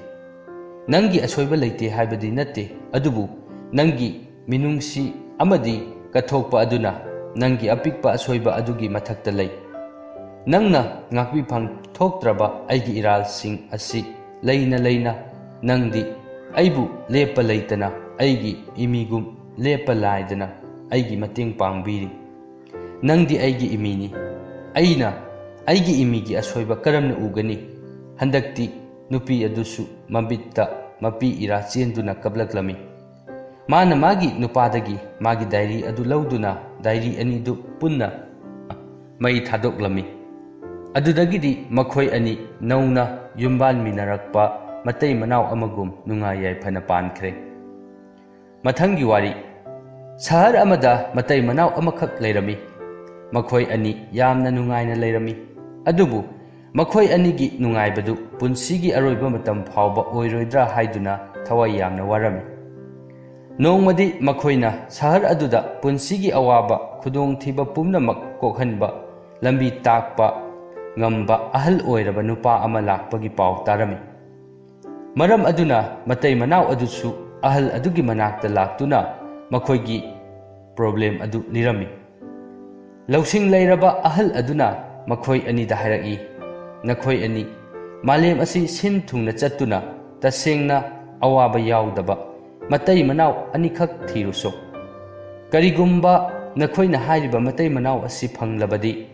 ꯅꯪꯒꯤ ꯑꯁꯣꯏꯕ ꯂꯩꯇꯦ ꯍꯥꯏꯕꯗꯤ ꯅꯠꯇꯦ, ꯑꯗꯨꯕꯨ ꯅꯪꯒꯤ ꯃꯤꯅꯨꯡꯁꯤ ꯑꯃꯗꯤ ꯀꯠꯊꯣꯛꯄ ꯑꯗꯨꯅ ꯅꯪꯒꯤ ꯑꯄꯤꯛꯄ ꯑꯁꯣꯏꯕ ꯑꯗꯨꯒꯤ ꯃꯊꯛꯇ ꯂꯩ꯫ ꯅꯪꯅ ꯉꯥꯛꯄꯤꯐꯝ ꯊꯣꯛꯇ꯭ꯔꯕ ꯑꯩꯒꯤ ꯏꯔꯥꯜꯁꯤꯡ ꯑꯁꯤ ꯂꯩꯅ ꯂꯩꯅ ꯅꯪꯗꯤ ꯑꯩꯕꯨ ꯂꯦꯞꯄ ꯂꯩꯇꯅ ꯑꯩꯒꯤ ꯏꯃꯤꯒꯨꯝ ꯂꯦꯞꯄ ꯂꯥꯏꯗꯅ ꯑꯩꯒꯤ ꯃꯇꯦꯡ ꯄꯥꯡꯕꯤꯔꯤ꯫ ꯅꯪꯗꯤ ꯑꯩꯒꯤ ꯏꯃꯤꯅꯤ꯫ ꯑꯩꯅ ꯑꯩꯒꯤ ꯏꯃꯤꯒꯤ ꯑꯁꯣꯏꯕ ꯀꯔꯝꯅ ꯎꯒꯅꯤ?" ꯍꯟꯗꯛꯇꯤ ꯅꯨꯄꯤ ꯑꯗꯨꯁꯨ ꯃꯃꯤꯠꯇ ꯃꯄꯤ ꯏꯔꯥ ꯆꯦꯟꯗꯨꯅ ꯀꯞꯂꯛꯂꯝꯃꯤ꯫ ꯃꯥꯅ ꯃꯥꯒꯤ ꯅꯨꯄꯥꯗꯒꯤ ꯃꯥꯒꯤ ꯗꯥꯏꯔꯤ ꯑꯗꯨ ꯂꯧꯗꯨꯅ ꯗꯥꯏꯔꯤ ꯑꯅꯤꯗꯨ ꯄꯨꯟꯅ ꯃꯩ ꯊꯥꯗꯣꯛꯂꯝꯃꯤ꯫ ꯑꯗꯨꯗꯒꯤꯗꯤ ꯃꯈꯣꯏ ꯑꯅꯤ ꯅꯧꯅ ꯌꯨꯝꯕꯥꯟꯃꯤꯟꯅꯔꯛꯄ ꯃꯇꯩ ꯃꯅꯥꯎ ꯑꯃꯒꯨꯝ ꯅꯨꯡꯉꯥꯏ ꯌꯥꯏꯐꯅ ꯄꯥꯟꯈ꯭ꯔꯦ꯫ ꯃꯊꯪꯒꯤ ꯋꯥꯔꯤ꯫ ꯁꯍꯔ ꯑꯃꯗ ꯃꯇꯩ ꯃꯅꯥꯎ ꯑꯃꯈꯛ ꯂꯩꯔꯝꯃꯤ꯫ ꯃꯈꯣꯏ ꯑꯅꯤ ꯌꯥꯝꯅ ꯅꯨꯡꯉꯥꯏꯅ ꯂꯩꯔꯝꯃꯤ꯫ ꯑꯗꯨꯕꯨ ꯃꯈꯣꯏ ꯑꯅꯤꯒꯤ ꯅꯨꯡꯉꯥꯏꯕꯗꯨ ꯄꯨꯟꯁꯤꯒꯤ ꯑꯔꯣꯏꯕ ꯃꯇꯝ ꯐꯥꯎꯕ ꯑꯣꯏꯔꯣꯏꯗ꯭ꯔꯥ ꯍꯥꯏꯗꯨꯅ ꯊꯋꯥꯏ ꯌꯥꯝꯅ ꯋꯥꯔꯝꯃꯤ꯫ ꯅꯣꯡꯃꯗꯤ ꯃꯈꯣꯏꯅ ꯁꯍꯔ ꯑꯗꯨꯗ ꯄꯨꯟꯁꯤꯒꯤ ꯑꯋꯥꯕ ꯈꯨꯗꯣꯡꯊꯤꯕ ꯄꯨꯝꯅꯃꯛ ꯀꯣꯛꯍꯟꯕ ꯂꯝꯕꯤ ꯇꯥꯛꯄ ꯉꯝꯕ ꯑꯍꯜ ꯑꯣꯏꯔꯕ ꯅꯨꯄꯥ ꯑꯃ ꯂꯥꯛꯄꯒꯤ ꯄꯥꯎ ꯇꯥꯔꯝꯃꯤ꯫ ꯃꯔꯝ ꯑꯗꯨꯅ ꯃꯇꯩ ꯃꯅꯥꯎ ꯑꯗꯨꯁꯨ ꯑꯍꯜ ꯑꯗꯨꯒꯤ ꯃꯅꯥꯛꯇ ꯂꯥꯛꯇꯨꯅ ꯃꯈꯣꯏꯒꯤ ꯄ꯭ꯔꯣꯕ꯭ꯂꯦꯝ ꯑꯗꯨ ꯂꯤꯔꯝꯃꯤ꯫ ꯂꯧꯁꯤꯡ ꯂꯩꯔꯕ ꯑꯍꯜ ꯑꯗꯨꯅ ꯃꯈꯣꯏ ꯑꯅꯤꯗ ꯍꯥꯏꯔꯛꯏ, "ꯅꯈꯣꯏ ꯑꯅꯤ ꯃꯥꯂꯦꯝ ꯑꯁꯤ ꯁꯤꯟ ꯊꯨꯡꯅ ꯆꯠꯇꯨꯅ ꯇꯁꯦꯡꯅ ꯑꯋꯥꯕ ꯌꯥꯎꯗꯕ ꯃꯇꯩ ꯃꯅꯥꯎ ꯑꯅꯤꯈꯛ ꯊꯤꯔꯨꯁꯨ꯫ ꯀꯔꯤꯒꯨꯝꯕ ꯅꯈꯣꯏꯅ ꯍꯥꯏꯔꯤꯕ ꯃꯇꯩ ꯃꯅꯥꯎ ꯑꯁꯤ ꯐꯪꯂꯕꯗꯤ,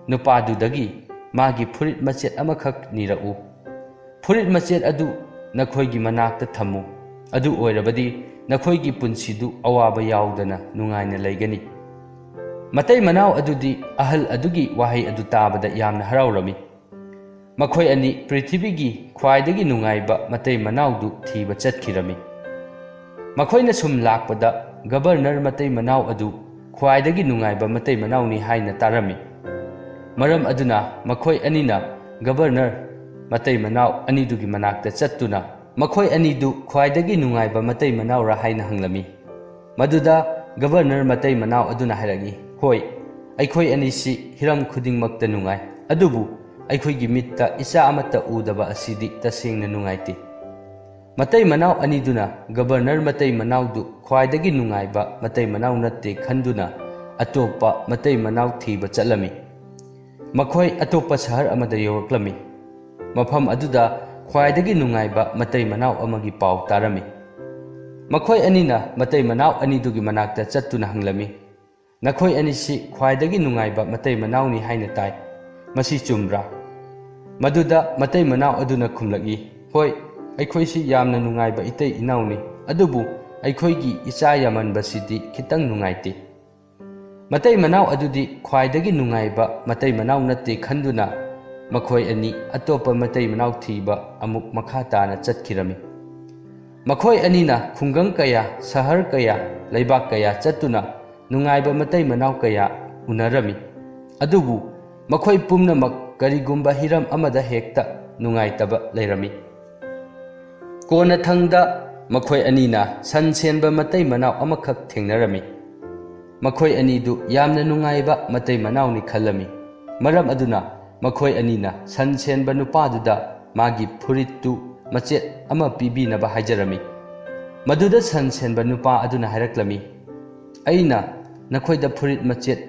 ꯅꯨꯄꯥꯗꯨꯗꯒꯤ ꯃꯥꯒꯤ ꯐꯨꯔꯤꯠ ꯃꯆꯦꯠ ꯑꯃꯈꯛ ꯅꯤꯔꯛꯎ꯫ ꯐꯨꯔꯤꯠ ꯃꯆꯦꯠ ꯑꯗꯨ ꯅꯈꯣꯏꯒꯤ ꯃꯅꯥꯛꯇ ꯊꯝꯃꯨ꯫ ꯑꯗꯨ ꯑꯣꯏꯔꯕꯗꯤ ꯅꯈꯣꯏꯒꯤ ꯄꯨꯟꯁꯤꯗꯨ ꯑꯋꯥꯕ ꯌꯥꯎꯗꯅ ꯅꯨꯡꯉꯥꯏꯅ ꯂꯩꯒꯅꯤ"꯫ ꯃꯇꯩ ꯃꯅꯥꯎ ꯑꯗꯨꯗꯤ ꯑꯍꯜ ꯑꯗꯨꯒꯤ ꯋꯥꯍꯩ ꯑꯗꯨ ꯇꯥꯕꯗ ꯌꯥꯝꯅ ꯍꯔꯥꯎꯔꯝꯃꯤ꯫ ꯃꯈꯣꯏ ꯑꯅꯤ ꯄ꯭ꯔꯤꯊꯤꯕꯤꯒꯤ ꯈ꯭ꯋꯥꯏꯗꯒꯤ ꯅꯨꯡꯉꯥꯏꯕ ꯃꯇꯩ ꯃꯅꯥꯎꯗꯨ ꯊꯤꯕ ꯆꯠꯈꯤꯔꯝꯃꯤ꯫ ꯃꯈꯣꯏꯅ ꯁꯨꯝ ꯂꯥꯛꯄꯗ ꯒꯕꯔꯅꯔ ꯃꯇꯩ ꯃꯅꯥꯎ ꯑꯗꯨ ꯈ꯭ꯋꯥꯏꯗꯒꯤ ꯅꯨꯡꯉꯥꯏꯕ ꯃꯇꯩ ꯃꯅꯥꯎꯅꯤ ꯍꯥꯏꯅ ꯇꯥꯔꯝꯃꯤ꯫ ꯃꯔꯝ ꯑꯗꯨꯅ ꯃꯈꯣꯏ ꯑꯅꯤꯅ ꯒꯕꯔꯅꯔ ꯃꯇꯩ ꯃꯅꯥꯎ ꯑꯅꯤꯗꯨꯒꯤ ꯃꯅꯥꯛꯇ ꯆꯠꯇꯨꯅ ꯃꯈꯣꯏ ꯑꯅꯤꯗꯨ ꯈ꯭ꯋꯥꯏꯗꯒꯤ ꯅꯨꯡꯉꯥꯏꯕ ꯃꯇꯩ ꯃꯅꯥꯎꯔ ꯍꯥꯏꯅ ꯍꯪꯂꯝꯃꯤ꯫ ꯃꯗꯨꯗ ꯒꯕꯔꯅꯔ ꯃꯇꯩ ꯃꯅꯥꯎ ꯑꯗꯨꯅ ꯍꯥꯏꯔꯛꯏ, "ꯍꯣꯏ, ꯑꯩꯈꯣꯏ ꯑꯅꯤꯁꯤ ꯍꯤꯔꯝ ꯈꯨꯗꯤꯡꯃꯛꯇ ꯅꯨꯡꯉꯥꯏ, ꯑꯗꯨꯕꯨ ꯑꯩꯈꯣꯏꯒꯤ ꯃꯤꯠꯇ ꯏꯆꯥ ꯑꯃꯠꯇ ꯎꯗꯕ ꯑꯁꯤꯗꯤ ꯇꯁꯦꯡꯅ ꯅꯨꯡꯉꯥꯏꯇꯦ꯫" ꯃꯇꯩ ꯃꯅꯥꯎ ꯑꯅꯤꯗꯨꯅ ꯒꯕꯔꯅꯔ ꯃꯇꯩ ꯃꯅꯥꯎꯗꯨ ꯈ꯭ꯋꯥꯏꯗꯒꯤ ꯅꯨꯡꯉꯥꯏꯕ ꯃꯇꯩ ꯃꯅꯥꯎ ꯅꯠꯇꯦ ꯈꯟꯗꯨꯅ ꯑꯇꯣꯞꯄ ꯃꯇꯩ ꯃꯅꯥꯎ ꯊꯤꯕ ꯆꯠꯂꯝꯃꯤ꯫ ꯃꯈꯣꯏ ꯑꯇꯣꯞꯄ ꯁꯍꯔ ꯑꯃꯗ ꯌꯧꯔꯛꯂꯝꯃꯤ꯫ ꯃꯐꯝ ꯑꯗꯨꯗ ꯈ꯭ꯋꯥꯏꯗꯒꯤ ꯅꯨꯡꯉꯥꯏꯕ ꯃꯇꯩ ꯃꯅꯥꯎ ꯑꯃꯒꯤ ꯄꯥꯎ ꯇꯥꯔꯝꯃꯤ꯫ ꯃꯈꯣꯏ ꯑꯅꯤꯅ ꯃꯇꯩ ꯃꯅꯥꯎ ꯑꯅꯤꯗꯨꯒꯤ ꯃꯅꯥꯛꯇ ꯆꯠꯇꯨꯅ ꯍꯪꯂꯝꯃꯤ, "ꯅꯈꯣꯏ ꯑꯅꯤꯁꯤ ꯈ꯭ꯋꯥꯏꯗꯒꯤ ꯅꯨꯡꯉꯥꯏꯕ ꯃꯇꯩ ꯃꯅꯥꯎꯅꯤ ꯍꯥꯏꯅ ꯇꯥꯏ꯫ ꯃꯁꯤ ꯆꯨꯝꯕ꯭ꯔꯥ?" ꯃꯗꯨꯗ ꯃꯇꯩ ꯃꯅꯥꯎ ꯑꯗꯨꯅ ꯈꯨꯝꯂꯛꯏ, "ꯍꯣꯏ, ꯑꯩꯈꯣꯏꯁꯤ ꯌꯥꯝꯅ ꯅꯨꯡꯉꯥꯏꯕ ꯏꯇꯩ ꯏꯅꯥꯎꯅꯤ, ꯑꯗꯨꯕꯨ ꯑꯩꯈꯣꯏꯒꯤ ꯏꯆꯥ ꯌꯥꯝꯃꯟꯕꯁꯤꯗꯤ ꯈꯤꯇꯪ ꯅꯨꯡꯉꯥꯏꯇꯦ꯫" ꯃꯇꯩ ꯃꯅꯥꯎ ꯑꯗꯨꯗꯤ ꯈ꯭ꯋꯥꯏꯗꯒꯤ ꯅꯨꯡꯉꯥꯏꯕ ꯃꯇꯩ ꯃꯅꯥꯎ ꯅꯠꯇꯦ ꯈꯟꯗꯨꯅ ꯃꯈꯣꯏ ꯑꯅꯤ ꯑꯇꯣꯞꯄ ꯃꯇꯩ ꯃꯅꯥꯎ ꯊꯤꯕ ꯑꯃꯨꯛ ꯃꯈꯥ ꯇꯥꯅ ꯆꯠꯈꯤꯔꯝꯃꯤ꯫ ꯃꯈꯣꯏ ꯑꯅꯤꯅ ꯈꯨꯡꯒꯪ ꯀꯌꯥ, ꯁꯍꯔ ꯀꯌꯥ, ꯂꯩꯕꯥꯛ ꯀꯌꯥ ꯆꯠꯇꯨꯅ ꯅꯨꯡꯉꯥꯏꯕ ꯃꯇꯩ ꯃꯅꯥꯎ ꯀꯌꯥ ꯎꯅꯔꯝꯃꯤ꯫ ꯑꯗꯨꯕꯨ ꯃꯈꯣꯏ ꯄꯨꯝꯅꯃꯛ ꯀꯔꯤꯒꯨꯝꯕ ꯍꯤꯔꯝ ꯑꯃꯗ ꯍꯦꯛꯇ ꯅꯨꯡꯉꯥꯏꯇꯕ ꯂꯩꯔꯝꯃꯤ꯫ ꯀꯣꯟꯅꯊꯪꯗ ꯃꯈꯣꯏ ꯑꯅꯤꯅ ꯁꯟ ꯁꯦꯟꯕ ꯃꯇꯩ ꯃꯅꯥꯎ ꯑꯃꯈꯛ ꯊꯦꯡꯅꯔꯝꯃꯤ꯫ ꯃꯈꯣꯏ ꯑꯅꯤꯗꯨ ꯌꯥꯝꯅ ꯅꯨꯡꯉꯥꯏꯕ ꯃꯇꯩ ꯃꯅꯥꯎꯅꯤ ꯈꯜꯂꯝꯃꯤ꯫ ꯃꯔꯝ ꯑꯗꯨꯅ ꯃꯈꯣꯏ ꯑꯅꯤꯅ ꯁꯟ ꯁꯦꯟꯕ ꯅꯨꯄꯥꯗꯨꯗ ꯃꯥꯒꯤ ꯐꯨꯔꯤꯠꯇꯨ ꯃꯆꯦꯠ ꯑꯃ ꯄꯤꯕꯤꯅꯕ ꯍꯥꯏꯖꯔꯝꯃꯤ꯫ ꯃꯗꯨꯗ ꯁꯟ ꯁꯦꯟꯕ ꯅꯨꯄꯥ ꯑꯗꯨꯅ ꯍꯥꯏꯔꯛꯂꯝꯃꯤ, "ꯑꯩꯅ ꯅꯈꯣꯏꯗ ꯐꯨꯔꯤꯠ ꯃꯆꯦꯠ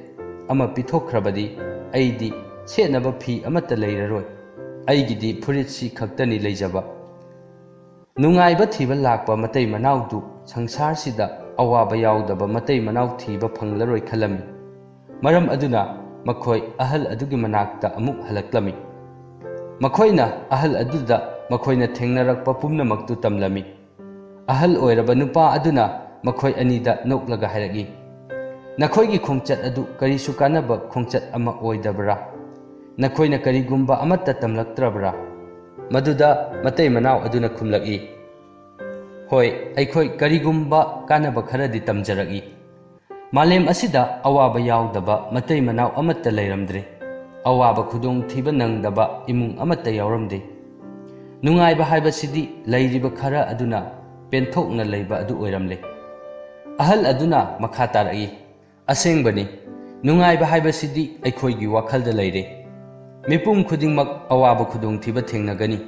ꯑꯃ ꯄꯤꯊꯣꯛꯈ꯭ꯔꯕꯗꯤ ꯑꯩꯗꯤ ꯁꯦꯠꯅꯕ ꯐꯤ ꯑꯃꯠꯇ ꯂꯩꯔꯔꯣꯏ꯫ ꯑꯩꯒꯤꯗꯤ ꯐꯨꯔꯤꯠꯁꯤ ꯈꯛꯇꯅꯤ ꯂꯩꯖꯕ꯫" ꯅꯨꯡꯉꯥꯏꯕ ꯊꯤꯕ ꯂꯥꯛꯄ ꯃꯇꯩ ꯃꯅꯥꯎꯗꯨ ꯁꯪꯁꯥꯔꯁꯤꯗ ꯑꯋꯥꯕ ꯌꯥꯎꯗꯕ ꯃꯇꯩ ꯃꯅꯥꯎ ꯊꯤꯕ ꯐꯪꯂꯔꯣꯏ ꯈꯜꯂꯝꯃꯤ꯫ ꯃꯔꯝ ꯑꯗꯨꯅ ꯃꯈꯣꯏ ꯑꯍꯜ ꯑꯗꯨꯒꯤ ꯃꯅꯥꯛꯇ ꯑꯃꯨꯛ ꯍꯜꯂꯛꯂꯝꯃꯤ꯫ ꯃꯈꯣꯏꯅ ꯑꯍꯜ ꯑꯗꯨꯗ ꯃꯈꯣꯏꯅ ꯊꯦꯡꯅꯔꯛꯄ ꯄꯨꯝꯅꯃꯛꯇꯨ ꯇꯝꯂꯝꯃꯤ꯫ ꯑꯍꯜ ꯑꯣꯏꯔꯕ ꯅꯨꯄꯥ ꯑꯗꯨꯅ ꯃꯈꯣꯏ ꯑꯅꯤꯗ ꯅꯣꯛꯂꯒ ꯍꯥꯏꯔꯛꯏ, "ꯅꯈꯣꯏꯒꯤ ꯈꯣꯡꯆꯠ ꯑꯗꯨ ꯀꯔꯤꯁꯨ ꯀꯥꯟꯅꯕ ꯈꯣꯡꯆꯠ ꯑꯃ ꯑꯣꯏꯗꯕ꯭ꯔꯥ? ꯅꯈꯣꯏꯅ ꯀꯔꯤꯒꯨꯝꯕ ꯑꯃꯠꯇ ꯇꯝꯂꯛꯇ꯭ꯔꯕ꯭ꯔꯥ?" ꯃꯗꯨꯗ ꯃꯇꯩ ꯃꯅꯥꯎ ꯑꯗꯨꯅ ꯈꯨꯝꯂꯛꯏ, "ꯍꯣꯏ, ꯑꯩꯈꯣꯏ ꯀꯔꯤꯒꯨꯝꯕ ꯀꯥꯟꯅꯕ ꯈꯔꯗꯤ ꯇꯝꯖꯔꯛꯏ꯫ ꯃꯥꯂꯦꯝ ꯑꯁꯤꯗ ꯑꯋꯥꯕ ꯌꯥꯎꯗꯕ ꯃꯇꯩ ꯃꯅꯥꯎ ꯑꯃꯠꯇ ꯂꯩꯔꯝꯗ꯭ꯔꯦ꯫ ꯑꯋꯥꯕ ꯈꯨꯗꯣꯡꯊꯤꯕ ꯅꯪꯗꯕ ꯏꯃꯨꯡ ꯑꯃꯠꯇ ꯌꯥꯎꯔꯝꯗꯦ꯫ ꯅꯨꯡꯉꯥꯏꯕ ꯍꯥꯏꯕꯁꯤꯗꯤ ꯂꯩꯔꯤꯕ ꯈꯔ ꯑꯗꯨꯅ ꯄꯦꯟꯊꯣꯛꯅ ꯂꯩꯕ ꯑꯗꯨ ꯑꯣꯏꯔꯝꯂꯦ꯫" ꯑꯍꯜ ꯑꯗꯨꯅ ꯃꯈꯥ ꯇꯥꯔꯛꯏ, "ꯑꯁꯦꯡꯕꯅꯤ, ꯅꯨꯡꯉꯥꯏꯕ ꯍꯥꯏꯕꯁꯤꯗꯤ ꯑꯩꯈꯣꯏꯒꯤ ꯋꯥꯈꯜꯗ ꯂꯩꯔꯦ꯫ ꯃꯤꯄꯨꯝ ꯈꯨꯗꯤꯡꯃꯛ ꯑꯋꯥꯕ ꯈꯨꯗꯣꯡꯊꯤꯕ ꯊꯦꯡꯅꯒꯅꯤ,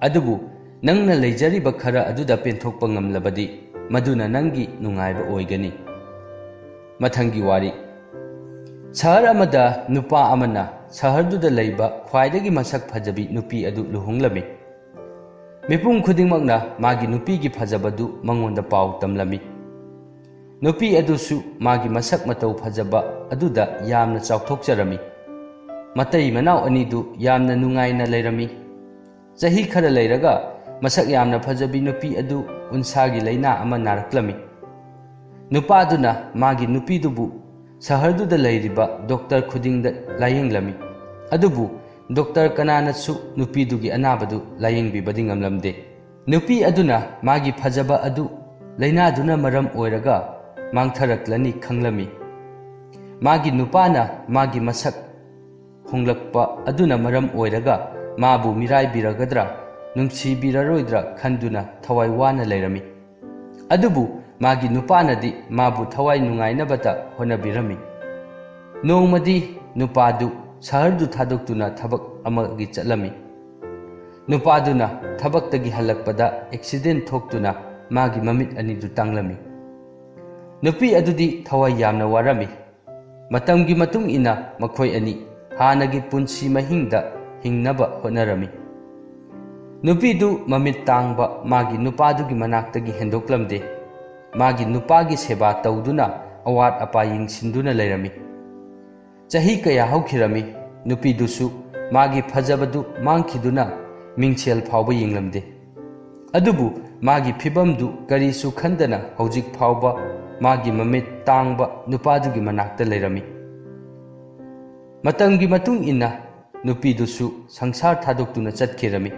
ꯑꯗꯨꯕꯨ ꯅꯪꯅ ꯂꯩꯖꯔꯤꯕ ꯈꯔ ꯑꯗꯨꯗ ꯄꯦꯟꯊꯣꯛꯄ ꯉꯝꯂꯕꯗꯤ, ꯃꯗꯨꯅ ꯅꯪꯒꯤ ꯅꯨꯡꯉꯥꯏꯕ ꯑꯣꯏꯒꯅꯤ꯫" ꯃꯊꯪꯒꯤ ꯋꯥꯔꯤ꯫ ꯁꯍꯔ ꯑꯃꯗ ꯅꯨꯄꯥ ꯑꯃꯅ ꯁꯍꯔꯗꯨꯗ ꯂꯩꯕ ꯈ꯭ꯋꯥꯏꯗꯒꯤ ꯃꯁꯛ ꯐꯖꯕꯤ ꯅꯨꯄꯤ ꯑꯗꯨ ꯂꯨꯍꯣꯡꯂꯝꯃꯤ꯫ ꯃꯤꯄꯨꯝ ꯈꯨꯗꯤꯡꯃꯛꯅ ꯃꯥꯒꯤ ꯅꯨꯄꯤꯒꯤ ꯐꯖꯕꯗꯨ ꯃꯉꯣꯟꯗ ꯄꯥꯎ ꯇꯝꯂꯝꯃꯤ꯫ ꯅꯨꯄꯤ ꯑꯗꯨꯁꯨ ꯃꯥꯒꯤ ꯃꯁꯛ ꯃꯇꯧ ꯐꯖꯕ ꯑꯗꯨꯗ ꯌꯥꯝꯅ ꯆꯥꯎꯊꯣꯛꯆꯔꯝꯃꯤ꯫ ꯃꯇꯩ ꯃꯅꯥꯎ ꯑꯅꯤꯗꯨ ꯌꯥꯝꯅ ꯅꯨꯡꯉꯥꯏꯅ ꯂꯩꯔꯝꯃꯤ꯫ ꯆꯍꯤ ꯈꯔ ꯂꯩꯔꯒ ꯃꯁꯛ ꯌꯥꯝꯅ ꯐꯖꯕꯤ ꯅꯨꯄꯤ ꯑꯗꯨ ꯎꯟꯁꯥꯒꯤ ꯂꯥꯏꯅꯥ ꯑꯃ ꯅꯥꯔꯛꯂꯝꯃꯤ꯫ ꯅꯨꯄꯥꯗꯨꯅ ꯃꯥꯒꯤ ꯅꯨꯄꯤꯗꯨꯕꯨ ꯁꯍꯔꯗꯨꯗ ꯂꯩꯔꯤꯕ ꯗꯣꯛꯇꯔ ꯈꯨꯗꯤꯡꯗ ꯂꯥꯌꯦꯡꯂꯝꯃꯤ꯫ ꯑꯗꯨꯕꯨ ꯗꯣꯛꯇꯔ ꯀꯅꯥꯅꯁꯨ ꯅꯨꯄꯤꯗꯨꯒꯤ ꯑꯅꯥꯕꯗꯨ ꯂꯥꯌꯦꯡꯕꯤꯕꯗꯤ ꯉꯝꯂꯝꯗꯦ꯫ ꯅꯨꯄꯤ ꯑꯗꯨꯅ ꯃꯥꯒꯤ ꯐꯖꯕ ꯑꯗꯨ ꯂꯥꯏꯅꯥꯗꯨꯅ ꯃꯔꯝ ꯑꯣꯏꯔꯒ ꯃꯥꯡꯊꯔꯛꯂꯅꯤ ꯈꯪꯂꯝꯃꯤ꯫ ꯃꯥꯒꯤ ꯅꯨꯄꯥꯅ ꯃꯥꯒꯤ ꯃꯁꯛ ꯍꯣꯡꯂꯛꯄ ꯑꯗꯨꯅ ꯃꯔꯝ ꯑꯣꯏꯔꯒ ꯃꯥꯕꯨ ꯃꯤꯔꯥꯏꯕꯤꯔꯒꯗ꯭ꯔꯥ, ꯅꯨꯡꯁꯤꯕꯤꯔꯔꯣꯏꯗ꯭ꯔꯥ ꯈꯟꯗꯨꯅ ꯊꯋꯥꯏ ꯋꯥꯅ ꯂꯩꯔꯝꯃꯤ꯫ ꯑꯗꯨꯕꯨ ꯃꯥꯒꯤ ꯅꯨꯄꯥꯅꯗꯤ ꯃꯥꯕꯨ ꯊꯋꯥꯏ ꯅꯨꯡꯉꯥꯏꯅꯕꯇ ꯍꯣꯠꯅꯕꯤꯔꯝꯃꯤ꯫ ꯅꯣꯡꯃꯗꯤ ꯅꯨꯄꯥꯗꯨ ꯁꯍꯔꯗꯨ ꯊꯥꯗꯣꯛꯇꯨꯅ ꯊꯕꯛ ꯑꯃꯒꯤ ꯆꯠꯂꯝꯃꯤ꯫ ꯅꯨꯄꯥꯗꯨꯅ ꯊꯕꯛꯇꯒꯤ ꯍꯜꯂꯛꯄꯗ ꯑꯦꯛꯁꯤꯗꯦꯟ ꯊꯣꯛꯇꯨꯅ ꯃꯥꯒꯤ ꯃꯃꯤꯠ ꯑꯅꯤꯗꯨ ꯇꯥꯡꯂꯝꯃꯤ꯫ ꯅꯨꯄꯤ ꯑꯗꯨꯗꯤ ꯊꯋꯥꯏ ꯌꯥꯝꯅ ꯋꯥꯔꯝꯃꯤ꯫ ꯃꯇꯝꯒꯤ ꯃꯇꯨꯡ ꯏꯟꯅ ꯃꯈꯣꯏ ꯑꯅꯤ ꯍꯥꯟꯅꯒꯤ ꯄꯨꯟꯁꯤ ꯃꯍꯤꯡꯗ ꯍꯤꯡꯅꯕ ꯍꯣꯠꯅꯔꯝꯃꯤ꯫ ꯅꯨꯄꯤꯗꯨ ꯃꯃꯤꯠ ꯇꯥꯡꯕ ꯃꯥꯒꯤ ꯅꯨꯄꯥꯗꯨꯒꯤ ꯃꯅꯥꯛꯇꯒꯤ ꯍꯦꯟꯗꯣꯛꯂꯝꯗꯦ꯫ ꯃꯥꯒꯤ ꯅꯨꯄꯥꯒꯤ ꯁꯦꯕꯥ ꯇꯧꯗꯨꯅ ꯑꯋꯥꯠ ꯑꯄꯥ ꯌꯦꯡꯁꯤꯟꯗꯨꯅ ꯂꯩꯔꯝꯃꯤ꯫ ꯆꯍꯤ ꯀꯌꯥ ꯍꯧꯈꯤꯔꯝꯃꯤ꯫ ꯅꯨꯄꯤꯗꯨꯁꯨ ꯃꯥꯒꯤ ꯐꯖꯕꯗꯨ ꯃꯥꯡꯈꯤꯗꯨꯅ ꯃꯤꯡꯁꯦꯜ ꯐꯥꯎꯕ ꯌꯦꯡꯂꯝꯗꯦ꯫ ꯑꯗꯨꯕꯨ ꯃꯥꯒꯤ ꯐꯤꯕꯝꯗꯨ ꯀꯔꯤꯁꯨ ꯈꯟꯗꯅ ꯍꯧꯖꯤꯛ ꯐꯥꯎꯕ ꯃꯥꯒꯤ ꯃꯃꯤꯠ ꯇꯥꯡꯕ ꯅꯨꯄꯥꯗꯨꯒꯤ ꯃꯅꯥꯛꯇ ꯂꯩꯔꯝꯃꯤ꯫ ꯃꯇꯝꯒꯤ ꯃꯇꯨꯡ ꯏꯟꯅ ꯅꯨꯄꯤꯗꯨꯁꯨ ꯁꯪꯁꯥꯔ ꯊꯥꯗꯣꯛꯇꯨꯅ ꯆꯠꯈꯤꯔꯝꯃꯤ꯫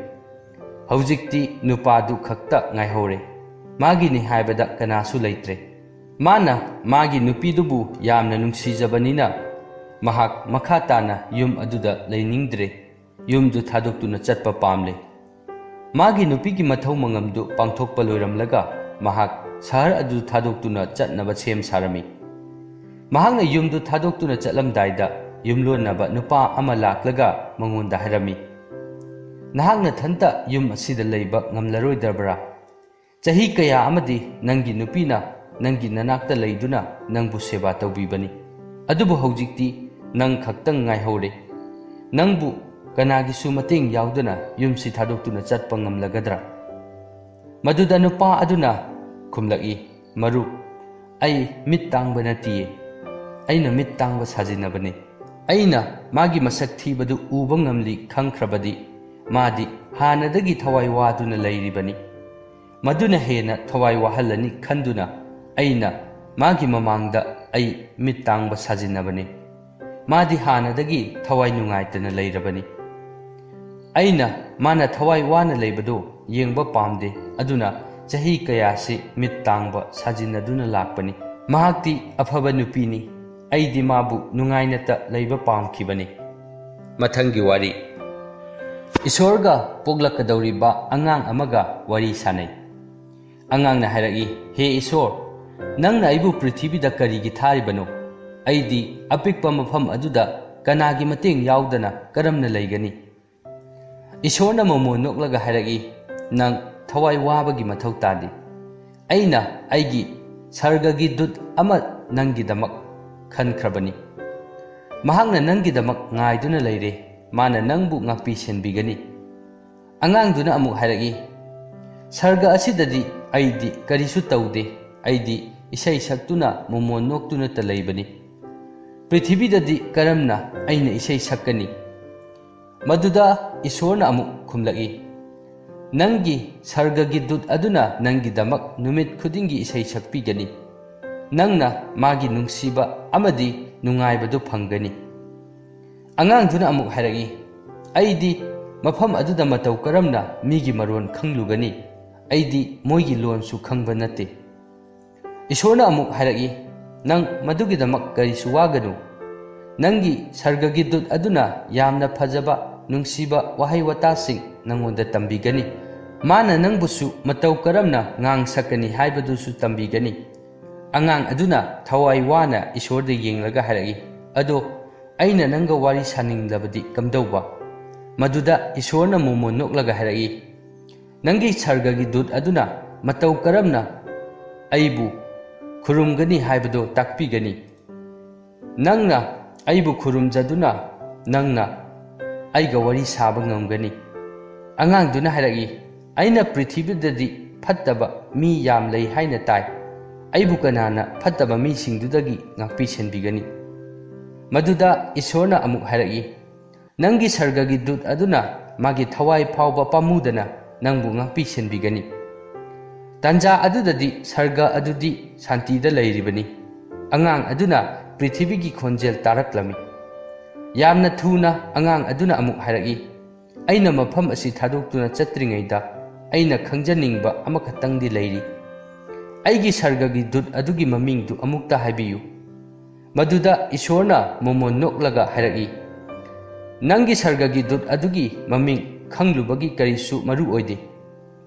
ꯍꯧꯖꯤꯛꯇꯤ ꯅꯨꯄꯥꯗꯨ ꯈꯛꯇ ꯉꯥꯏꯍꯧꯔꯦ꯫ ꯃꯥꯒꯤꯅꯤ ꯍꯥꯏꯕꯗ ꯀꯅꯥꯁꯨ ꯂꯩꯇ꯭ꯔꯦ꯫ ꯃꯥꯅ ꯃꯥꯒꯤ ꯅꯨꯄꯤꯗꯨꯕꯨ ꯌꯥꯝꯅ ꯅꯨꯡꯁꯤꯖꯕꯅꯤꯅ ꯃꯍꯥꯛ ꯃꯈꯥ ꯇꯥꯅ ꯌꯨꯝ ꯑꯗꯨꯗ ꯂꯩꯅꯤꯡꯗ꯭ꯔꯦ꯫ ꯌꯨꯝꯗꯨ ꯊꯥꯗꯣꯛꯇꯨꯅ ꯆꯠꯄ ꯄꯥꯝꯂꯦ꯫ ꯃꯥꯒꯤ ꯅꯨꯄꯤꯒꯤ ꯃꯊꯧ ꯃꯉꯝꯗꯨ ꯄꯥꯡꯊꯣꯛꯄ ꯂꯣꯏꯔꯝꯂꯒ ꯃꯍꯥꯛ ꯁꯍꯔ ꯑꯗꯨ ꯊꯥꯗꯣꯛꯇꯨꯅ ꯆꯠꯅꯕ ꯁꯦꯝ ꯁꯥꯔꯝꯃꯤ꯫ ꯃꯍꯥꯛꯅ ꯌꯨꯝꯗꯨ ꯊꯥꯗꯣꯛꯇꯨꯅ ꯆꯠꯂꯝꯗꯥꯏꯗ ꯌꯨꯝꯂꯣꯟꯅꯕ ꯅꯨꯄꯥ ꯑꯃ ꯂꯥꯛꯂꯒ ꯃꯉꯣꯟꯗ ꯍꯥꯏꯔꯝꯃꯤ, "ꯅꯍꯥꯛ ꯅꯊꯟꯇ ꯌꯨꯝ ꯑꯁꯤꯗ ꯂꯩꯕ ꯉꯝꯂꯔꯣꯏꯗꯕ꯭ꯔꯥ? ꯆꯍꯤ ꯀꯌꯥ ꯑꯃꯗꯤ ꯅꯪꯒꯤ ꯅꯨꯄꯤꯅ ꯅꯪꯒꯤ ꯅꯅꯥꯛꯇ ꯂꯩꯗꯨꯅ ꯅꯪꯕꯨ ꯁꯦꯕꯥ ꯇꯧꯕꯤꯕꯅꯤ꯫ ꯑꯗꯨꯕꯨ ꯍꯧꯖꯤꯛꯇꯤ ꯅꯪ ꯈꯛꯇꯪ ꯉꯥꯏꯍꯧꯔꯦ꯫ ꯅꯪꯕꯨ ꯀꯅꯥꯒꯤꯁꯨ ꯃꯇꯦꯡ ꯌꯥꯎꯗꯅ ꯌꯨꯝꯁꯤ ꯊꯥꯗꯣꯛꯇꯨꯅ ꯆꯠꯄ ꯉꯝꯂꯒꯗ꯭ꯔꯥ?" ꯃꯗꯨꯗ ꯅꯨꯄꯥ ꯑꯗꯨꯅ ꯈꯨꯝꯂꯛꯏ, "ꯃꯔꯨꯞ, ꯑꯩ ꯃꯤꯠ ꯇꯥꯡꯕ ꯅꯠꯇꯤꯌꯦ꯫ ꯑꯩꯅ ꯃꯤꯠ ꯇꯥꯡꯕ ꯁꯥꯖꯤꯟꯅꯕꯅꯤ꯫ ꯑꯩꯅ ꯃꯥꯒꯤ ꯃꯁꯛ ꯊꯤꯕꯗꯨ ꯎꯕ ꯉꯝꯂꯤ ꯈꯪꯈ꯭ꯔꯕꯗꯤ ꯃꯥꯗꯤ ꯍꯥꯟꯅꯗꯒꯤ ꯊꯋꯥꯏ ꯋꯥꯗꯨꯅ ꯂꯩꯔꯤꯕꯅꯤ꯫ ꯃꯗꯨꯅ ꯍꯦꯟꯅ ꯊꯋꯥꯏ ꯋꯥꯍꯜꯂꯅꯤ ꯈꯟꯗꯨꯅ ꯑꯩꯅ ꯃꯥꯒꯤ ꯃꯃꯥꯡꯗ ꯑꯩ ꯃꯤꯠ ꯇꯥꯡꯕ ꯁꯥꯖꯤꯟꯅꯕꯅꯤ꯫ ꯃꯥꯗꯤ ꯍꯥꯟꯅꯗꯒꯤ ꯊꯋꯥꯏ ꯅꯨꯡꯉꯥꯏꯇꯅ ꯂꯩꯔꯕꯅꯤ꯫ ꯑꯩꯅ ꯃꯥꯅ ꯊꯋꯥꯏ ꯋꯥꯅ ꯂꯩꯕꯗꯨ ꯌꯦꯡꯕ ꯄꯥꯝꯗꯦ, ꯑꯗꯨꯅ ꯆꯍꯤ ꯀꯌꯥꯁꯤ ꯃꯤꯠ ꯇꯥꯡꯕ ꯁꯥꯖꯤꯟꯅꯗꯨꯅ ꯂꯥꯛꯄꯅꯤ꯫ ꯃꯍꯥꯛꯇꯤ ꯑꯐꯕ ꯅꯨꯄꯤꯅꯤ꯫ ꯑꯩꯗꯤ ꯃꯥꯕꯨ ꯅꯨꯡꯉꯥꯏꯅꯇ ꯂꯩꯕ ꯄꯥꯝꯈꯤꯕꯅꯤ꯫" ꯃꯊꯪꯒꯤ ꯋꯥꯔꯤ꯫ ꯏꯁꯣꯔꯒ ꯄꯣꯛꯂꯛꯀꯗꯧꯔꯤꯕ ꯑꯉꯥꯡ ꯑꯃꯒ ꯋꯥꯔꯤ ꯁꯥꯅꯩ꯫ ꯑꯉꯥꯡꯅ ꯍꯥꯏꯔꯛꯏ, "ꯍꯦ ꯏꯁꯣꯔ, ꯅꯪꯅ ꯑꯩꯕꯨ ꯄ꯭ꯔꯤꯊꯤꯕꯤꯗ ꯀꯔꯤꯒꯤ ꯊꯥꯔꯤꯕꯅꯣ? ꯑꯩꯗꯤ ꯑꯄꯤꯛꯄ ꯃꯐꯝ ꯑꯗꯨꯗ ꯀꯅꯥꯒꯤ ꯃꯇꯦꯡ ꯌꯥꯎꯗꯅ ꯀꯔꯝꯅ ꯂꯩꯒꯅꯤ?" ꯏꯁꯣꯔꯅ ꯃꯃꯣꯟ ꯅꯣꯛꯂꯒ ꯍꯥꯏꯔꯛꯏ, "ꯅꯪ ꯊꯋꯥꯏ ꯋꯥꯕꯒꯤ ꯃꯊꯧ ꯇꯥꯗꯦ꯫ ꯑꯩꯅ ꯑꯩꯒꯤ ꯁꯔꯒꯒꯤ ꯗꯨꯠ ꯑꯃ ꯅꯪꯒꯤꯗꯃꯛ ꯈꯟꯈ꯭ꯔꯕꯅꯤ꯫ ꯃꯍꯥꯛꯅ ꯅꯪꯒꯤꯗꯃꯛ ꯉꯥꯏꯗꯨꯅ ꯂꯩꯔꯦ꯫ ꯃꯥꯅ ꯅꯪꯕꯨ ꯉꯥꯛꯄꯤ ꯁꯦꯟꯕꯤꯒꯅꯤ꯫" ꯑꯉꯥꯡꯗꯨꯅ ꯑꯃꯨꯛ ꯍꯥꯏꯔꯛꯏ, "ꯁꯔꯒ ꯑꯁꯤꯗꯗꯤ ꯑꯩꯗꯤ ꯀꯔꯤꯁꯨ ꯇꯧꯗꯦ꯫ ꯑꯩꯗꯤ ꯏꯁꯩ ꯁꯛꯇꯨꯅ ꯃꯣꯃꯣꯟ ꯅꯣꯛꯇꯨꯅꯇ ꯂꯩꯕꯅꯤ꯫ ꯄ꯭ꯔꯤꯊꯤꯕꯤꯗꯗꯤ ꯀꯔꯝꯅ ꯑꯩꯅ ꯏꯁꯩ ꯁꯛꯀꯅꯤ?" ꯃꯗꯨꯗ ꯏꯁꯣꯔꯅ ꯑꯃꯨꯛ ꯈꯨꯝꯂꯛꯏ, "ꯅꯪꯒꯤ ꯁꯔꯒꯒꯤ ꯗꯨꯠ ꯑꯗꯨꯅ ꯅꯪꯒꯤꯗꯃꯛ ꯅꯨꯃꯤꯠ ꯈꯨꯗꯤꯡꯒꯤ ꯏꯁꯩ ꯁꯛꯄꯤꯒꯅꯤ꯫ ꯅꯪꯅ ꯃꯥꯒꯤ ꯅꯨꯡꯁꯤꯕ ꯑꯃꯗꯤ ꯅꯨꯡꯉꯥꯏꯕꯗꯨ ꯐꯪꯒꯅꯤ꯫ ꯑꯉꯥꯡꯗꯨꯅ ꯑꯃꯨꯛ ꯍꯥꯏꯔꯛꯏ, "ꯑꯩꯗꯤ ꯃꯐꯝ ꯑꯗꯨꯗ ꯃꯇꯧ ꯀꯔꯝꯅ ꯃꯤꯒꯤ ꯃꯔꯣꯟ ꯈꯪꯂꯨꯒꯅꯤ? ꯑꯩꯗꯤ ꯃꯣꯏꯒꯤ ꯂꯣꯟꯁꯨ ꯈꯪꯕ ꯅꯠꯇꯦ꯫" ꯏꯁꯣꯔꯅ ꯑꯃꯨꯛ ꯍꯥꯏꯔꯛꯏ, "ꯅꯪ ꯃꯗꯨꯒꯤꯗꯃꯛ ꯀꯔꯤꯁꯨ ꯋꯥꯒꯅꯨ꯫ ꯅꯪꯒꯤ ꯁꯔꯒꯒꯤ ꯗꯨꯠ ꯑꯗꯨꯅ ꯌꯥꯝꯅ ꯐꯖꯕ, ꯅꯨꯡꯁꯤꯕ ꯋꯥꯍꯩ ꯋꯥꯇꯥꯁꯤꯡ ꯅꯪꯉꯣꯟꯗ ꯇꯝꯕꯤꯒꯅꯤ꯫ ꯃꯥꯅ ꯅꯪꯕꯨꯁꯨ ꯃꯇꯧ ꯀꯔꯝꯅ ꯉꯥꯡ ꯁꯛꯀꯅꯤ ꯍꯥꯏꯕꯗꯨꯁꯨ ꯇꯝꯕꯤꯒꯅꯤ꯫" ꯑꯉꯥꯡ ꯑꯗꯨꯅ ꯊꯋꯥꯏ ꯋꯥꯅ ꯏꯁꯣꯔꯗ ꯌꯦꯡꯂꯒ ꯍꯥꯏꯔꯛꯏ, "ꯑꯗꯣ ꯑꯩꯅ ꯅꯪꯒ ꯋꯥꯔꯤ ꯁꯥꯅꯤꯡꯂꯕꯗꯤ ꯀꯝꯗꯧꯕ?" ꯃꯗꯨꯗ ꯏꯁꯣꯔꯅ ꯃꯣꯃꯣꯟ ꯅꯣꯛꯂꯒ ꯍꯥꯏꯔꯛꯏ, "ꯅꯪꯒꯤ ꯁꯔꯒꯒꯤ ꯗꯨꯠ ꯑꯗꯨꯅ ꯃꯇꯧ ꯀꯔꯝꯅ ꯑꯩꯕꯨ ꯈꯨꯔꯨꯝꯒꯅꯤ ꯍꯥꯏꯕꯗꯨ ꯇꯥꯛꯄꯤꯒꯅꯤ꯫ ꯅꯪꯅ ꯑꯩꯕꯨ ꯈꯨꯔꯨꯝꯖꯗꯨꯅ ꯅꯪꯅ ꯑꯩꯒ ꯋꯥꯔꯤ ꯁꯥꯕ ꯉꯝꯒꯅꯤ꯫" ꯑꯉꯥꯡꯗꯨꯅ ꯍꯥꯏꯔꯛꯏ, "ꯑꯩꯅ ꯄ꯭ꯔꯤꯊꯤꯕꯤꯗꯗꯤ ꯐꯠꯇꯕ ꯃꯤ ꯌꯥꯝ ꯂꯩ ꯍꯥꯏꯅ ꯇꯥꯏ꯫ ꯑꯩꯕꯨ ꯀꯅꯥꯅ ꯐꯠꯇꯕ ꯃꯤꯁꯤꯡꯗꯨꯗꯒꯤ ꯉꯥꯛꯄꯤ ꯁꯦꯟꯕꯤꯒꯅꯤ?" ꯃꯗꯨꯗ ꯏꯁꯣꯔꯅ ꯑꯃꯨꯛ ꯍꯥꯏꯔꯛꯏ, "ꯅꯪꯒꯤ ꯁꯔꯒꯒꯤ ꯗꯨꯠ ꯑꯗꯨꯅ ꯃꯥꯒꯤ ꯊꯋꯥꯏ ꯐꯥꯎꯕ ꯄꯥꯝꯃꯨꯗꯅ ꯅꯪꯕꯨ ꯉꯥꯛꯄꯤ ꯁꯦꯟꯕꯤꯒꯅꯤ꯫" ꯇꯥꯟꯖꯥ ꯑꯗꯨꯗꯗꯤ ꯁꯔꯒ ꯑꯗꯨꯗꯤ ꯁꯥꯟꯇꯤꯗ ꯂꯩꯔꯤꯕꯅꯤ꯫ ꯑꯉꯥꯡ ꯑꯗꯨꯅ ꯄ꯭ꯔꯤꯊꯤꯕꯤꯒꯤ ꯈꯣꯟꯖꯦꯜ ꯇꯥꯔꯛꯂꯝꯃꯤ꯫ ꯌꯥꯝꯅ ꯊꯨꯅ ꯑꯉꯥꯡ ꯑꯗꯨꯅ ꯑꯃꯨꯛ ꯍꯥꯏꯔꯛꯏ, "ꯑꯩꯅ ꯃꯐꯝ ꯑꯁꯤ ꯊꯥꯗꯣꯛꯇꯨꯅ ꯆꯠꯇ꯭ꯔꯤꯉꯩꯗ ꯑꯩꯅ ꯈꯪꯖꯅꯤꯡꯕ ꯑꯃꯈꯛꯇꯪꯗꯤ ꯂꯩꯔꯤ꯫ ꯑꯩꯒꯤ ꯁꯔꯒꯒꯤ ꯗꯨꯠ ꯑꯗꯨꯒꯤ ꯃꯃꯤꯡꯗꯨ ꯑꯃꯨꯛꯇ ꯍꯥꯏꯕꯤꯌꯨ꯫" ꯃꯗꯨꯗ ꯏꯁꯣꯔꯅ ꯃꯣꯃꯣꯟ ꯅꯣꯛꯂꯒ ꯍꯥꯏꯔꯛꯏ, "ꯅꯪꯒꯤ ꯁꯔꯒꯒꯤ ꯗꯨꯠ ꯑꯗꯨꯒꯤ ꯃꯃꯤꯡ ꯈꯪꯂꯨꯕꯒꯤ ꯀꯔꯤꯁꯨ ꯃꯔꯨ ꯑꯣꯏꯗꯦ꯫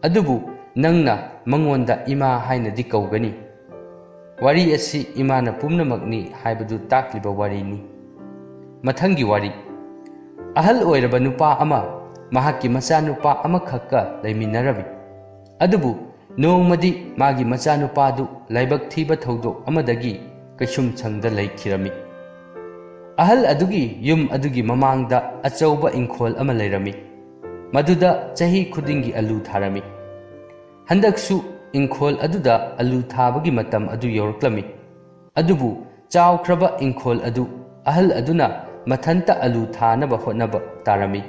ꯑꯗꯨꯕꯨ ꯅꯪꯅ ꯃꯉꯣꯟꯗ ꯏꯃꯥ ꯍꯥꯏꯅꯗꯤ ꯀꯧꯒꯅꯤ꯫" ꯋꯥꯔꯤ ꯑꯁꯤ ꯏꯃꯥꯅ ꯄꯨꯝꯅꯃꯛꯅꯤ ꯍꯥꯏꯕꯗꯨ ꯇꯥꯛꯂꯤꯕ ꯋꯥꯔꯤꯅꯤ꯫ ꯃꯊꯪꯒꯤ ꯋꯥꯔꯤ꯫ ꯑꯍꯜ ꯑꯣꯏꯔꯕ ꯅꯨꯄꯥ ꯑꯃ ꯃꯍꯥꯛꯀꯤ ꯃꯆꯥꯅꯨꯄꯥ ꯑꯃꯈꯛꯀ ꯂꯩꯃꯤꯟꯅꯔꯝꯃꯤ꯫ ꯑꯗꯨꯕꯨ ꯅꯣꯡꯃꯗꯤ ꯃꯥꯒꯤ ꯃꯆꯥꯅꯨꯄꯥꯗꯨ ꯂꯥꯏꯕꯛ ꯊꯤꯕ ꯊꯧꯗꯣꯛ ꯑꯃꯗꯒꯤ ꯀꯩꯁꯨꯝꯁꯪꯗ ꯂꯩꯈꯤꯔꯝꯃꯤ꯫ ꯑꯍꯜ ꯑꯗꯨꯒꯤ ꯌꯨꯝ ꯑꯗꯨꯒꯤ ꯃꯃꯥꯡꯗ ꯑꯆꯧꯕ ꯏꯪꯈꯣꯜ ꯑꯃ ꯂꯩꯔꯝꯃꯤ꯫ ꯃꯗꯨꯗ ꯆꯍꯤ ꯈꯨꯗꯤꯡꯒꯤ ꯑꯂꯨ ꯊꯥꯔꯝꯃꯤ꯫ ꯍꯟꯗꯛꯁꯨ ꯏꯪꯈꯣꯜ ꯑꯗꯨꯗ ꯑꯂꯨ ꯊꯥꯕꯒꯤ ꯃꯇꯝ ꯑꯗꯨ ꯌꯧꯔꯛꯂꯝꯃꯤ꯫ ꯑꯗꯨꯕꯨ ꯆꯥꯎꯈ꯭ꯔꯕ ꯏꯪꯈꯣꯜ ꯑꯗꯨ ꯑꯍꯜ ꯑꯗꯨꯅ ꯃꯊꯟꯇ ꯑꯂꯨ ꯊꯥꯅꯕ ꯍꯣꯠꯅꯕ ꯇꯥꯔꯝꯃꯤ꯫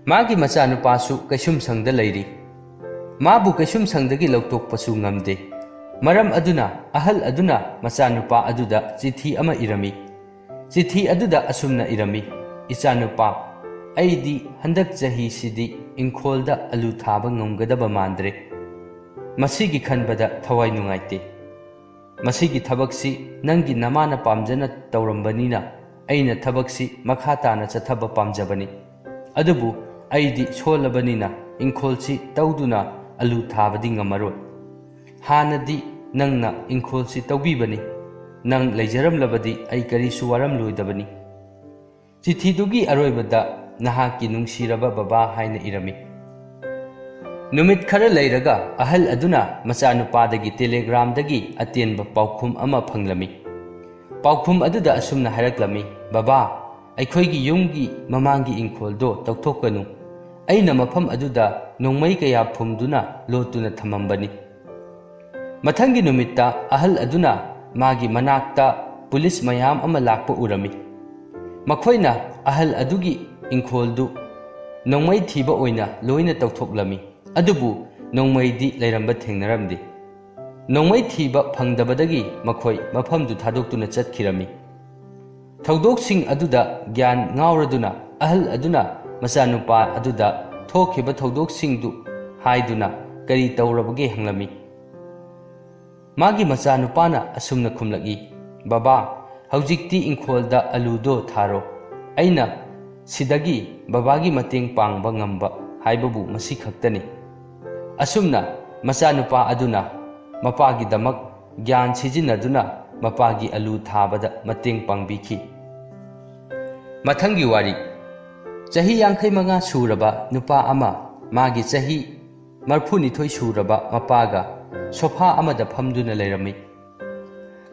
ꯃꯥꯒꯤ ꯃꯆꯥꯅꯨꯄꯥꯁꯨ ꯀꯩꯁꯨꯝꯁꯪꯗ ꯂꯩꯔꯤ꯫ ꯃꯥꯕꯨ ꯀꯩꯁꯨꯝꯁꯪꯗꯒꯤ ꯂꯧꯊꯣꯛꯄꯁꯨ ꯉꯝꯗꯦ꯫ ꯃꯔꯝ ꯑꯗꯨꯅ ꯑꯍꯜ ꯑꯗꯨꯅ ꯃꯆꯥꯅꯨꯄꯥ ꯑꯗꯨꯗ ꯆꯤꯊꯤ ꯑꯃ ꯏꯔꯝꯃꯤ꯫ ꯆꯤꯊꯤ ꯑꯗꯨꯗ ꯑꯁꯨꯝꯅ ꯏꯔꯝꯃꯤ, "ꯏꯆꯥꯅꯨꯄꯥ, ꯑꯩꯗꯤ ꯍꯟꯗꯛ ꯆꯍꯤꯁꯤꯗꯤ ꯏꯪꯈꯣꯜꯗ ꯑꯂꯨ ꯊꯥꯕ ꯉꯝꯒꯗꯕ ꯃꯥꯟꯗ꯭ꯔꯦ꯫ ꯃꯁꯤꯒꯤ ꯈꯟꯕꯗ ꯊꯋꯥꯏ ꯅꯨꯡꯉꯥꯏꯇꯦ꯫ ꯃꯁꯤꯒꯤ ꯊꯕꯛꯁꯤ ꯅꯪꯒꯤ ꯅꯃꯥꯅ ꯄꯥꯝꯖꯅ ꯇꯧꯔꯝꯕꯅꯤꯅ ꯑꯩꯅ ꯊꯕꯛꯁꯤ ꯃꯈꯥ ꯇꯥꯅ ꯆꯠꯊꯕ ꯄꯥꯝꯖꯕꯅꯤ꯫ ꯑꯗꯨꯕꯨ ꯑꯩꯗꯤ ꯁꯣꯜꯂꯕꯅꯤꯅ ꯏꯪꯈꯣꯜꯁꯤ ꯇꯧꯗꯨꯅ ꯑꯂꯨ ꯊꯥꯕꯗꯤ ꯉꯝꯃꯔꯣꯏ꯫ ꯍꯥꯟꯅꯗꯤ ꯅꯪꯅ ꯏꯪꯈꯣꯜꯁꯤ ꯇꯧꯕꯤꯕꯅꯤ꯫ ꯅꯪ ꯂꯩꯖꯔꯝꯂꯕꯗꯤ ꯑꯩ ꯀꯔꯤꯁꯨ ꯋꯥꯔꯝꯂꯣꯏꯗꯕꯅꯤ꯫" ꯆꯤꯊꯤꯗꯨꯒꯤ ꯑꯔꯣꯏꯕꯗ "ꯅꯍꯥꯛꯀꯤ ꯅꯨꯡꯁꯤꯔꯕ ꯕꯕꯥ" ꯍꯥꯏꯅ ꯏꯔꯝꯃꯤ꯫ ꯅꯨꯃꯤꯠ ꯈꯔ ꯂꯩꯔꯒ ꯑꯍꯜ ꯑꯗꯨꯅ ꯃꯆꯥꯅꯨꯄꯥꯗꯒꯤ ꯇꯦꯂꯦꯒ꯭ꯔꯥꯝꯗꯒꯤ ꯑꯇꯦꯟꯕ ꯄꯥꯎꯈꯨꯝ ꯑꯃ ꯐꯪꯂꯝꯃꯤ꯫ ꯄꯥꯎꯈꯨꯝ ꯑꯗꯨꯗ ꯑꯁꯨꯝꯅ ꯍꯥꯏꯔꯛꯂꯝꯃꯤ, "ꯕꯕꯥ, ꯑꯩꯈꯣꯏꯒꯤ ꯌꯨꯝꯒꯤ ꯃꯃꯥꯡꯒꯤ ꯏꯪꯈꯣꯜꯗꯣ ꯇꯧꯊꯣꯛꯀꯅꯨ꯫ ꯑꯩꯅ ꯃꯐꯝ ꯑꯗꯨꯗ ꯅꯣꯡꯃꯩ ꯀꯌꯥ ꯐꯨꯝꯗꯨꯅ ꯂꯣꯠꯇꯨꯅ ꯊꯝꯃꯝꯕꯅꯤ꯫" ꯃꯊꯪꯒꯤ ꯅꯨꯃꯤꯠꯇ ꯑꯍꯜ ꯑꯗꯨꯅ ꯃꯥꯒꯤ ꯃꯅꯥꯛꯇ ꯄꯨꯂꯤꯁ ꯃꯌꯥꯝ ꯑꯃ ꯂꯥꯛꯄ ꯎꯔꯝꯃꯤ꯫ ꯃꯈꯣꯏꯅ ꯑꯍꯜ ꯑꯗꯨꯒꯤ ꯏꯪꯈꯣꯜꯗꯨ ꯅꯣꯡꯃꯩ ꯊꯤꯕ ꯑꯣꯏꯅ ꯂꯣꯏꯅ ꯇꯧꯊꯣꯛꯂꯝꯃꯤ, ꯑꯗꯨꯕꯨ ꯅꯣꯡꯃꯩꯗꯤ ꯂꯩꯔꯝꯕ ꯊꯦꯡꯅꯔꯝꯗꯦ꯫ ꯅꯣꯡꯃꯩ ꯊꯤꯕ ꯐꯪꯗꯕꯗꯒꯤ ꯃꯈꯣꯏ ꯃꯐꯝꯗꯨ ꯊꯥꯗꯣꯛꯇꯨꯅ ꯆꯠꯈꯤꯔꯝꯃꯤ꯫ ꯊꯧꯗꯣꯛꯁꯤꯡ ꯑꯗꯨꯗ ꯒ꯭ꯌꯥꯟ ꯉꯥꯎꯔꯗꯨꯅ ꯑꯍꯜ ꯑꯗꯨꯅ ꯃꯆꯥꯅꯨꯄꯥ ꯑꯗꯨꯗ ꯊꯣꯛꯈꯤꯕ ꯊꯧꯗꯣꯛꯁꯤꯡꯗꯨ ꯍꯥꯏꯗꯨꯅ "ꯀꯔꯤ ꯇꯧꯔꯕꯒꯦ?" ꯍꯪꯂꯝꯃꯤ꯫ ꯃꯥꯒꯤ ꯃꯆꯥꯅꯨꯄꯥꯅ ꯑꯁꯨꯝꯅ ꯈꯨꯝꯂꯛꯏ, "ꯕꯕꯥ, ꯍꯧꯖꯤꯛꯇꯤ ꯏꯪꯈꯣꯜꯗ ꯑꯂꯨꯗꯣ ꯊꯥꯔꯣ꯫ ꯑꯩꯅ ꯁꯤꯗꯒꯤ ꯕꯕꯥꯒꯤ ꯃꯇꯦꯡ ꯄꯥꯡꯕ ꯉꯝꯕ ꯍꯥꯏꯕꯕꯨ ꯃꯁꯤ ꯈꯛꯇꯅꯤ꯫" ꯑꯁꯨꯝꯅ ꯃꯆꯥꯅꯨꯄꯥ ꯑꯗꯨꯅ ꯃꯄꯥꯒꯤꯗꯃꯛ ꯒ꯭ꯌꯥꯟ ꯁꯤꯖꯤꯟꯅꯗꯨꯅ ꯃꯄꯥꯒꯤ ꯑꯂꯨ ꯊꯥꯕꯗ ꯃꯇꯦꯡ ꯄꯥꯡꯕꯤꯈꯤ꯫ ꯃꯊꯪꯒꯤ ꯋꯥꯔꯤ꯫ ꯆꯍꯤ ꯌꯥꯡꯈꯩ ꯃꯉꯥ ꯁꯨꯔꯕ ꯅꯨꯄꯥ ꯑꯃ ꯃꯥꯒꯤ ꯆꯍꯤ ꯃꯔꯤꯐꯨꯅꯤꯊꯣꯏ ꯁꯨꯔꯕ ꯃꯄꯥꯒ ꯁꯣꯐꯥ ꯑꯃꯗ ꯐꯝꯗꯨꯅ ꯂꯩꯔꯝꯃꯤ꯫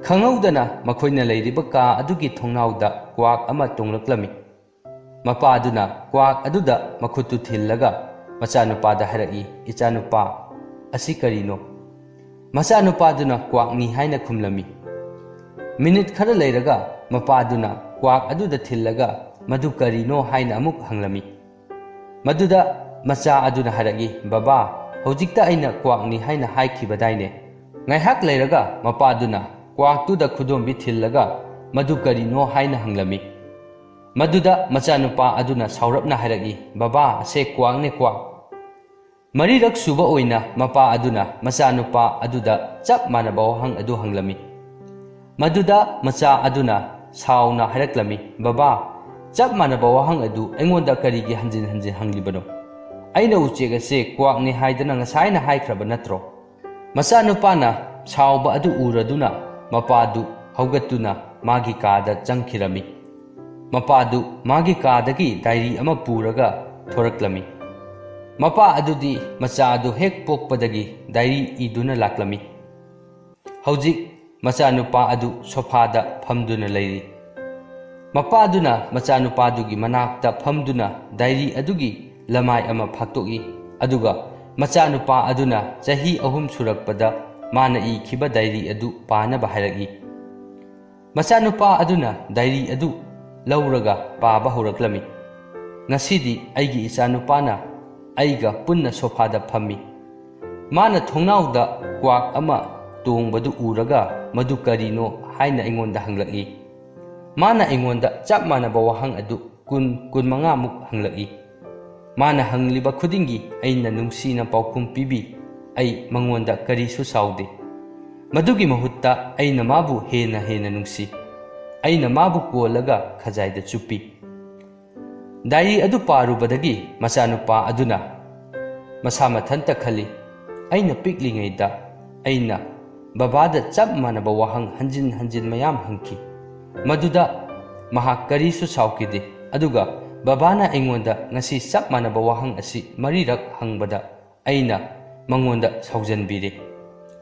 ꯈꯪꯍꯧꯗꯅ ꯃꯈꯣꯏꯅ ꯂꯩꯔꯤꯕ ꯀꯥ ꯑꯗꯨꯒꯤ ꯊꯣꯡꯅꯥꯎꯗ ꯀ꯭ꯋꯥꯛ ꯑꯃ ꯇꯣꯡꯂꯛꯂꯝꯃꯤ꯫ ꯃꯄꯥꯗꯨꯅ ꯀ꯭ꯋꯥꯛ ꯑꯗꯨꯗ ꯃꯈꯨꯠꯇꯨ ꯊꯤꯜꯂꯒ ꯃꯆꯥꯅꯨꯄꯥꯗ ꯍꯥꯏꯔꯛꯏ, "ꯏꯆꯥꯅꯨꯄꯥ, ꯑꯁꯤ ꯀꯔꯤꯅꯣ?" ꯃꯆꯥꯅꯨꯄꯥꯗꯨꯅ "ꯀ꯭ꯋꯥꯛꯅꯤ" ꯍꯥꯏꯅ ꯈꯨꯝꯂꯝꯃꯤ꯫ ꯃꯤꯅꯤꯠ ꯈꯔ ꯂꯩꯔꯒ ꯃꯄꯥꯗꯨꯅ ꯀ꯭ꯋꯥꯛ ꯑꯗꯨꯗ ꯊꯤꯜꯂꯒ "ꯃꯗꯨ ꯀꯔꯤꯅꯣ?" ꯍꯥꯏꯅ ꯑꯃꯨꯛ ꯍꯪꯂꯝꯃꯤ꯫ ꯃꯗꯨꯗ ꯃꯆꯥ ꯑꯗꯨꯅ ꯍꯥꯏꯔꯛꯏ, "ꯕꯕꯥ, ꯍꯧꯖꯤꯛꯇ ꯑꯩꯅ ꯀ꯭ꯋꯥꯛꯅꯤ ꯍꯥꯏꯅ ꯍꯥꯏꯈꯤꯕꯗꯥꯏꯅꯦ? ꯉꯥꯏꯍꯥꯛ ꯂꯩꯔꯒ ꯃꯄꯥꯗꯨꯅ ꯀ꯭ꯋꯥꯛꯇꯨꯗ ꯈꯨꯗꯣꯝꯕꯤ ꯊꯤꯜꯂꯒ ꯃꯗꯨ ꯀꯔꯤꯅꯣ ꯍꯥꯏꯅ ꯍꯪꯂꯝꯃꯤ꯫ ꯃꯗꯨꯗ ꯃꯆꯥꯅꯨꯄꯥ ꯑꯗꯨꯅ ꯁꯥꯎꯔꯞꯅ ꯍꯥꯏꯔꯛꯏ, "ꯕꯕꯥ, ꯑꯁꯦ ꯀ꯭ꯋꯥꯛꯅꯦ, ꯀ꯭ꯋꯥꯛ!" ꯃꯔꯤꯔꯛ ꯁꯨꯕ ꯑꯣꯏꯅ ꯃꯄꯥ ꯑꯗꯨꯅ ꯃꯆꯥꯅꯨꯄꯥ ꯑꯗꯨꯗ ꯆꯞ ꯃꯥꯟꯅꯕ ꯋꯥꯍꯪ ꯑꯗꯨ ꯍꯪꯂꯝꯃꯤ꯫ ꯃꯗꯨꯗ ꯃꯆꯥ ꯑꯗꯨꯅ ꯁꯥꯎꯅ ꯍꯥꯏꯔꯛꯂꯝꯃꯤ, "ꯕꯕꯥ, ꯆꯞ ꯃꯥꯟꯅꯕ ꯋꯥꯍꯪ ꯑꯗꯨ ꯑꯩꯉꯣꯟꯗ ꯀꯔꯤꯒꯤ ꯍꯟꯖꯤꯟ ꯍꯟꯖꯤꯟ ꯍꯪꯂꯤꯕꯅꯣ? ꯑꯩꯅ ꯎꯆꯦꯛ ꯑꯁꯦ ꯀ꯭ꯋꯥꯛꯅꯤ ꯍꯥꯏꯗꯅ ꯉꯁꯥꯏꯅ ꯍꯥꯏꯈ꯭ꯔꯕ ꯅꯠꯇ꯭ꯔꯣ?" ꯃꯆꯥꯅꯨꯄꯥꯅ ꯁꯥꯎꯕ ꯑꯗꯨ ꯎꯔꯗꯨꯅ ꯃꯄꯥꯗꯨ ꯍꯧꯒꯠꯇꯨꯅ ꯃꯥꯒꯤ ꯀꯥꯗ ꯆꯪꯈꯤꯔꯝꯃꯤ꯫ ꯃꯄꯥꯗꯨ ꯃꯥꯒꯤ ꯀꯥꯗꯒꯤ ꯗꯥꯏꯔꯤ ꯑꯃ ꯄꯨꯔꯒ ꯊꯣꯔꯛꯂꯝꯃꯤ꯫ ꯃꯄꯥ ꯑꯗꯨꯗꯤ ꯃꯆꯥ ꯑꯗꯨ ꯍꯦꯛ ꯄꯣꯛꯄꯗꯒꯤ ꯗꯥꯏꯔꯤ ꯏꯗꯨꯅ ꯂꯥꯛꯂꯝꯃꯤ꯫ ꯍꯧꯖꯤꯛ ꯃꯆꯥꯅꯨꯄꯥ ꯑꯗꯨ ꯁꯣꯐꯥꯗ ꯐꯝꯗꯨꯅ ꯂꯩꯔꯤ꯫ ꯃꯄꯥꯗꯨꯅ ꯃꯆꯥꯅꯨꯄꯥꯗꯨꯒꯤ ꯃꯅꯥꯛꯇ ꯐꯝꯗꯨꯅ ꯗꯥꯏꯔꯤ ꯑꯗꯨꯒꯤ ꯂꯃꯥꯏ ꯑꯃ ꯐꯥꯛꯇꯣꯛꯏ, ꯑꯗꯨꯒ ꯃꯆꯥꯅꯨꯄꯥ ꯑꯗꯨꯅ ꯆꯍꯤ ꯑꯍꯨꯝ ꯁꯨꯔꯛꯄꯗ ꯃꯥꯅ ꯏꯈꯤꯕ ꯗꯥꯏꯔꯤ ꯑꯗꯨ ꯄꯥꯅꯕ ꯍꯥꯏꯔꯛꯏ꯫ ꯃꯆꯥꯅꯨꯄꯥ ꯑꯗꯨꯅ ꯗꯥꯏꯔꯤ ꯑꯗꯨ ꯂꯧꯔꯒ ꯄꯥꯕ ꯍꯧꯔꯛꯂꯝꯃꯤ꯫ "ꯉꯁꯤꯗꯤ ꯑꯩꯒꯤ ꯏꯆꯥꯅꯨꯄꯥꯅ ꯑꯩꯒ ꯄꯨꯟꯅ ꯁꯣꯐꯥꯗ ꯐꯝꯃꯤ꯫ ꯃꯥꯅ ꯊꯣꯡꯅꯥꯎꯗ ꯀ꯭ꯋꯥꯛ ꯑꯃ ꯇꯣꯡꯕꯗꯨ ꯎꯔꯒ ꯃꯗꯨ ꯀꯔꯤꯅꯣ ꯍꯥꯏꯅ ꯑꯩꯉꯣꯟꯗ ꯍꯪꯂꯛꯏ꯫ ꯃꯥꯅ ꯑꯩꯉꯣꯟꯗ ꯆꯞ ꯃꯥꯟꯅꯕ ꯋꯥꯍꯪ ꯑꯗꯨ ꯀꯨꯟ, ꯀꯨꯟꯃꯉꯥꯃꯨꯛ ꯍꯪꯂꯛꯏ꯫ ꯃꯥꯅ ꯍꯪꯂꯤꯕ ꯈꯨꯗꯤꯡꯒꯤ ꯑꯩꯅ ꯅꯨꯡꯁꯤꯅ ꯄꯥꯎꯈꯨꯝ ꯄꯤꯕꯤ꯫ ꯑꯩ ꯃꯉꯣꯟꯗ ꯀꯔꯤꯁꯨ ꯁꯥꯎꯗꯦ꯫ ꯃꯗꯨꯒꯤ ꯃꯍꯨꯠꯇ ꯑꯩꯅ ꯃꯥꯕꯨ ꯍꯦꯟꯅ ꯍꯦꯟꯅ ꯅꯨꯡꯁꯤ꯫ ꯑꯩꯅ ꯃꯥꯕꯨ ꯀꯣꯜꯂꯒ ꯈꯖꯥꯏꯗ ꯆꯨꯞꯄꯤ꯫" ꯗꯥꯏꯔꯤ ꯑꯗꯨ ꯄꯥꯔꯨꯕꯗꯒꯤ ꯃꯆꯥꯅꯨꯄꯥ ꯑꯗꯨꯅ ꯃꯁꯥ ꯃꯊꯟꯇ ꯈꯜꯂꯤ, "ꯑꯩꯅ ꯄꯤꯛꯂꯤꯉꯩꯗ ꯑꯩꯅ ꯕꯕꯥꯗ ꯆꯞ ꯃꯥꯟꯅꯕ ꯋꯥꯍꯪ ꯍꯟꯖꯤꯟ ꯍꯟꯖꯤꯟ ꯃꯌꯥꯝ ꯍꯪꯈꯤ꯫ ꯃꯗꯨꯗ ꯃꯍꯥꯛ ꯀꯔꯤꯁꯨ ꯁꯥꯎꯈꯤꯗꯦ꯫ ꯑꯗꯨꯒ ꯕꯕꯥꯅ ꯑꯩꯉꯣꯟꯗ ꯉꯁꯤ ꯆꯞ ꯃꯥꯟꯅꯕ ꯋꯥꯍꯪ ꯑꯁꯤ ꯃꯔꯤꯔꯛ ꯍꯪꯕꯗ ꯑꯩꯅ ꯃꯉꯣꯟꯗ ꯁꯥꯎꯖꯟꯕꯤꯔꯦ꯫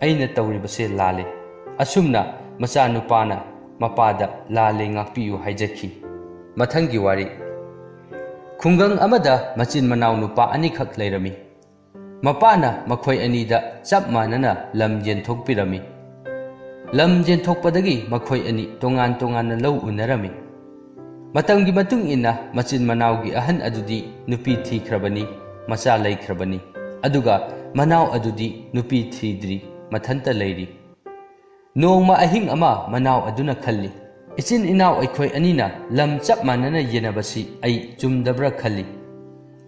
ꯑꯩꯅ ꯇꯧꯔꯤꯕꯁꯦ ꯂꯥꯜꯂꯦ꯫" ꯑꯁꯨꯝꯅ ꯃꯆꯥꯅꯨꯄꯥꯅ ꯃꯄꯥꯗ "ꯂꯥꯜꯂꯦ, ꯉꯥꯛꯄꯤꯌꯨ" ꯍꯥꯏꯖꯈꯤ꯫ ꯃꯊꯪꯒꯤ ꯋꯥꯔꯤ꯫ ꯈꯨꯡꯒꯪ ꯑꯃꯗ ꯃꯆꯤꯟ ꯃꯅꯥꯎ ꯅꯨꯄꯥ ꯑꯅꯤꯈꯛ ꯂꯩꯔꯝꯃꯤ꯫ ꯃꯄꯥꯅ ꯃꯈꯣꯏ ꯑꯅꯤꯗ ꯆꯞ ꯃꯥꯟꯅꯅ ꯂꯝ ꯌꯦꯟꯊꯣꯛꯄꯤꯔꯝꯃꯤ꯫ ꯂꯝ ꯌꯦꯟꯊꯣꯛꯄꯗꯒꯤ ꯃꯈꯣꯏ ꯑꯅꯤ ꯇꯣꯉꯥꯟ ꯇꯣꯉꯥꯟꯅ ꯂꯧ ꯎꯅꯔꯝꯃꯤ꯫ ꯃꯇꯝꯒꯤ ꯃꯇꯨꯡ ꯏꯟꯅ ꯃꯆꯤꯟ ꯃꯅꯥꯎꯒꯤ ꯑꯍꯟ ꯑꯗꯨꯗꯤ ꯅꯨꯄꯤ ꯊꯤꯈ꯭ꯔꯕꯅꯤ, ꯃꯆꯥ ꯂꯩꯈ꯭ꯔꯕꯅꯤ, ꯑꯗꯨꯒ ꯃꯅꯥꯎ ꯑꯗꯨꯗꯤ ꯅꯨꯄꯤ ꯊꯤꯗ꯭ꯔꯤ꯫ ꯃꯊꯟꯇ ꯂꯩꯔꯤ꯫ ꯅꯣꯡꯃ ꯑꯍꯤꯡ ꯑꯃ ꯃꯅꯥꯎ ꯑꯗꯨꯅ ꯈꯜꯂꯤ, "ꯏꯆꯤꯟ ꯏꯅꯥꯎ ꯑꯩꯈꯣꯏ ꯑꯅꯤꯅ ꯂꯝ ꯆꯞ ꯃꯥꯟꯅꯅ ꯌꯦꯟꯅꯕꯁꯤ ꯑꯩ ꯆꯨꯝꯗꯕ꯭ꯔꯥ ꯈꯜꯂꯤ꯫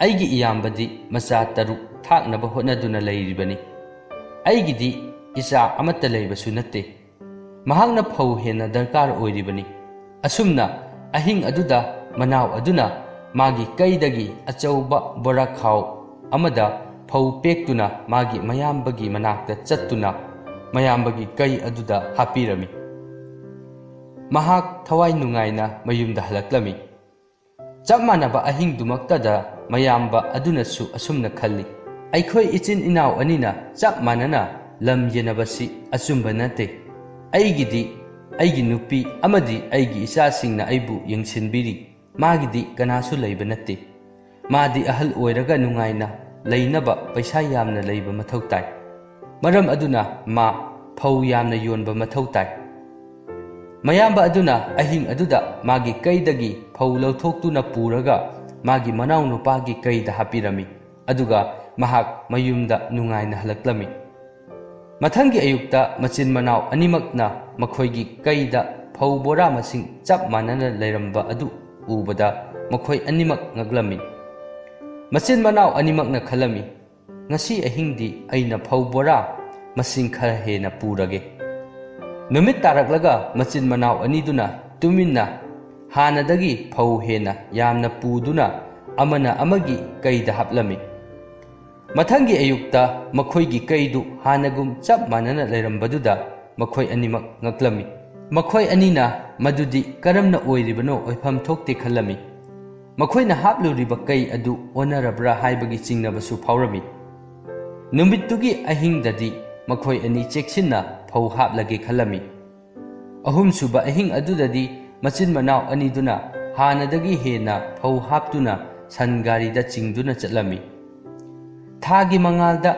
ꯑꯩꯒꯤ ꯏꯌꯥꯝꯕꯗꯤ ꯃꯆꯥ ꯇꯔꯨꯛ ꯊꯥꯛꯅꯕ ꯍꯣꯠꯅꯗꯨꯅ ꯂꯩꯔꯤꯕꯅꯤ꯫ ꯑꯩꯒꯤꯗꯤ ꯏꯆꯥ ꯑꯃꯠꯇ ꯂꯩꯕꯁꯨ ꯅꯠꯇꯦ꯫ ꯃꯍꯥꯛꯅ ꯐꯧ ꯍꯦꯟꯅ ꯗꯔꯀꯥꯔ ꯑꯣꯏꯔꯤꯕꯅꯤ"꯫ ꯑꯁꯨꯝꯅ ꯑꯍꯤꯡ ꯑꯗꯨꯗ ꯃꯅꯥꯎ ꯑꯗꯨꯅ ꯃꯥꯒꯤ ꯀꯩꯗꯒꯤ ꯑꯆꯧꯕ ꯕꯣꯔꯥꯈꯥꯎ ꯑꯃꯗ ꯐꯧ ꯄꯦꯛꯇꯨꯅ ꯃꯥꯒꯤ ꯃꯌꯥꯝꯕꯒꯤ ꯃꯅꯥꯛꯇ ꯆꯠꯇꯨꯅ ꯃꯌꯥꯝꯕꯒꯤ ꯀꯩ ꯑꯗꯨꯗ ꯍꯥꯞꯄꯤꯔꯝꯃꯤ꯫ ꯃꯍꯥꯛ ꯊꯋꯥꯏ ꯅꯨꯡꯉꯥꯏꯅ ꯃꯌꯨꯝꯗ ꯍꯜꯂꯛꯂꯝꯃꯤ꯫ ꯆꯞ ꯃꯥꯟꯅꯕ ꯑꯍꯤꯡꯗꯨꯃꯛꯇꯗ ꯃꯌꯥꯝꯕ ꯑꯗꯨꯅꯁꯨ ꯑꯁꯨꯝꯅ ꯈꯜꯂꯤ, "ꯑꯩꯈꯣꯏ ꯏꯆꯤꯟ ꯏꯅꯥꯎ ꯑꯅꯤꯅ ꯆꯞ ꯃꯥꯟꯅꯅ ꯂꯝ ꯌꯦꯟꯅꯕꯁꯤ ꯑꯆꯨꯝꯕ ꯅꯠꯇꯦ꯫ ꯑꯩꯒꯤꯗꯤ ꯑꯩꯒꯤ ꯅꯨꯄꯤ ꯑꯃꯗꯤ ꯑꯩꯒꯤ ꯏꯆꯥꯁꯤꯡꯅ ꯑꯩꯕꯨ ꯌꯦꯡꯁꯤꯟꯕꯤꯔꯤ꯫ ꯃꯥꯒꯤꯗꯤ ꯀꯅꯥꯁꯨ ꯂꯩꯕ ꯅꯠꯇꯦ꯫ ꯃꯥꯗꯤ ꯑꯍꯜ ꯑꯣꯏꯔꯒ ꯅꯨꯡꯉꯥꯏꯅ ꯂꯩꯅꯕ ꯄꯩꯁꯥ ꯌꯥꯝꯅ ꯂꯩꯕ ꯃꯊꯧ ꯇꯥꯏ꯫ ꯃꯔꯝ ꯑꯗꯨꯅ ꯃꯥ ꯐꯧ ꯌꯥꯝꯅ ꯌꯣꯟꯕ ꯃꯊꯧ ꯇꯥꯏ"꯫ ꯃꯌꯥꯝꯕ ꯑꯗꯨꯅ ꯑꯍꯤꯡ ꯑꯗꯨꯗ ꯃꯥꯒꯤ ꯀꯩꯗꯒꯤ ꯐꯧ ꯂꯧꯊꯣꯛꯇꯨꯅ ꯄꯨꯔꯒ ꯃꯥꯒꯤ ꯃꯅꯥꯎꯅꯨꯄꯥꯒꯤ ꯀꯩꯗ ꯍꯥꯞꯄꯤꯔꯝꯃꯤ꯫ ꯑꯗꯨꯒ ꯃꯍꯥꯛ ꯃꯌꯨꯝꯗ ꯅꯨꯡꯉꯥꯏꯅ ꯍꯜꯂꯛꯂꯝꯃꯤ꯫ ꯃꯊꯪꯒꯤ ꯑꯌꯨꯛꯇ ꯃꯆꯤꯟ ꯃꯅꯥꯎ ꯑꯅꯤꯃꯛꯅ ꯃꯈꯣꯏꯒꯤ ꯀꯩꯗ ꯐꯧ ꯕꯣꯔꯥ ꯃꯁꯤꯡ ꯆꯞ ꯃꯥꯟꯅꯅ ꯂꯩꯔꯝꯕ ꯑꯗꯨ ꯎꯕꯗ ꯃꯈꯣꯏ ꯑꯅꯤꯃꯛ ꯉꯛꯂꯝꯃꯤ꯫ ꯃꯆꯤꯟ ꯃꯅꯥꯎ ꯑꯅꯤꯃꯛꯅ ꯈꯜꯂꯝꯃꯤ, "ꯉꯁꯤ ꯑꯍꯤꯡꯗꯤ ꯑꯩꯅ ꯐꯧ ꯕꯣꯔꯥ ꯃꯁꯤꯡ ꯈꯔ ꯍꯦꯟꯅ ꯄꯨꯔꯒꯦ"꯫ ꯅꯨꯃꯤꯠ ꯇꯥꯔꯛꯂꯒ ꯃꯆꯤꯟ ꯃꯅꯥꯎ ꯑꯅꯤꯗꯨꯅ ꯇꯨꯃꯤꯟꯅ ꯍꯥꯟꯅꯗꯒꯤ ꯐꯧ ꯍꯦꯟꯅ ꯌꯥꯝꯅ ꯄꯨꯗꯨꯅ ꯑꯃꯅ ꯑꯃꯒꯤ ꯀꯩꯗ ꯍꯥꯞꯂꯝꯃꯤ꯫ ꯃꯊꯪꯒꯤ ꯑꯌꯨꯛꯇ ꯃꯈꯣꯏꯒꯤ ꯀꯩꯗꯨ ꯍꯥꯟꯅꯒꯨꯝ ꯆꯞ ꯃꯥꯟꯅꯅ ꯂꯩꯔꯝꯕꯗꯨꯗ ꯃꯈꯣꯏ ꯑꯅꯤꯃꯛ ꯉꯛꯂꯝꯃꯤ꯫ ꯃꯈꯣꯏ ꯑꯅꯤꯅ ꯃꯗꯨꯗꯤ ꯀꯔꯝꯅ ꯑꯣꯏꯔꯤꯕꯅꯣ ꯑꯣꯏꯐꯝ ꯊꯣꯛꯇꯦ ꯈꯜꯂꯝꯃꯤ꯫ ꯃꯈꯣꯏꯅ ꯍꯥꯞꯂꯨꯔꯤꯕ ꯀꯩ ꯑꯗꯨ ꯑꯣꯟꯅꯔꯕ꯭ꯔꯥ ꯍꯥꯏꯕꯒꯤ ꯆꯤꯡꯅꯕꯁꯨ ꯐꯥꯎꯔꯝꯃꯤ꯫ ꯅꯨꯃꯤꯠꯇꯨꯒꯤ ꯑꯍꯤꯡꯗꯗꯤ ꯃꯈꯣꯏ ꯑꯅꯤ ꯆꯦꯛꯁꯤꯟꯅ ꯐꯧ ꯍꯥꯞꯂꯒꯦ ꯈꯜꯂꯝꯃꯤ꯫ ꯑꯍꯨꯝꯁꯨꯕ ꯑꯍꯤꯡ ꯑꯗꯨꯗꯗꯤ ꯃꯆꯤꯟ ꯃꯅꯥꯎ ꯑꯅꯤꯗꯨꯅ ꯍꯥꯟꯅꯗꯒꯤ ꯍꯦꯟꯅ ꯐꯧ ꯍꯥꯞꯇꯨꯅ ꯁꯟ ꯒꯥꯔꯤꯗ ꯆꯤꯡꯗꯨꯅ ꯆꯠꯂꯝꯃꯤ꯫ ꯊꯥꯒꯤ ꯃꯉꯥꯜꯗ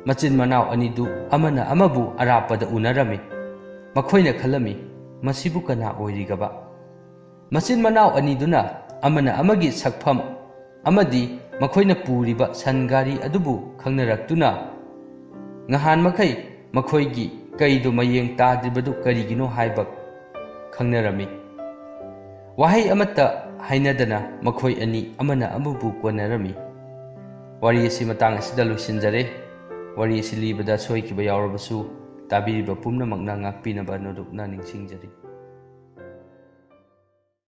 ꯃꯆꯤꯟ ꯃꯅꯥꯎ ꯑꯅꯤꯗꯨ ꯑꯃꯅ ꯑꯃꯕꯨ ꯑꯔꯥꯞꯄꯗ ꯎꯅꯔꯝꯃꯤ꯫ ꯃꯈꯣꯏꯅ ꯈꯜꯂꯝꯃꯤ, "ꯃꯁꯤꯕꯨ ꯀꯅꯥ ꯑꯣꯏꯔꯤꯒꯕ?" ꯃꯆꯤꯟ ꯃꯅꯥꯎ ꯑꯅꯤꯗꯨꯅ ꯑꯃꯅ ꯑꯃꯒꯤ ꯁꯛꯐꯝ ꯑꯃꯗꯤ ꯃꯈꯣꯏꯅ ꯄꯨꯔꯤꯕ ꯁꯟ ꯒꯥꯔꯤ ꯑꯗꯨꯕꯨ ꯈꯪꯅꯔꯛꯇꯨꯅ, ꯉꯍꯥꯟ ꯃꯈꯩ ꯃꯈꯣꯏꯒꯤ ꯀꯩꯗꯨ ꯃꯌꯦꯡ ꯇꯥꯗ꯭ꯔꯤꯕꯗꯨ ꯀꯔꯤꯒꯤꯅꯣ ꯍꯥꯏꯕ ꯈꯪꯅꯔꯝꯃꯤ꯫ ꯋꯥꯍꯩ ꯑꯃꯠꯇ ꯍꯥꯏꯅꯗꯅ ꯃꯈꯣꯏ ꯑꯅꯤ ꯑꯃꯅ ꯑꯃꯕꯨ ꯀꯣꯟꯅꯔꯝꯃꯤ꯫ ꯋꯥꯔꯤ ꯑꯁꯤ ꯃꯇꯥꯡ ꯑꯁꯤꯗ ꯂꯣꯏꯁꯤꯟꯖꯔꯦ꯫ ꯋꯥꯔꯤ ꯑꯁꯤ ꯂꯤꯕꯗ ꯁꯣꯏꯈꯤꯕ ꯌꯥꯎꯔꯕꯁꯨ ꯇꯥꯕꯤꯔꯤꯕ ꯄꯨꯝꯅꯃꯛꯅ ꯉꯥꯛꯄꯤꯅꯕ ꯅꯣꯂꯨꯛꯅ ꯅꯤꯡꯁꯤꯡꯖꯔꯤ꯫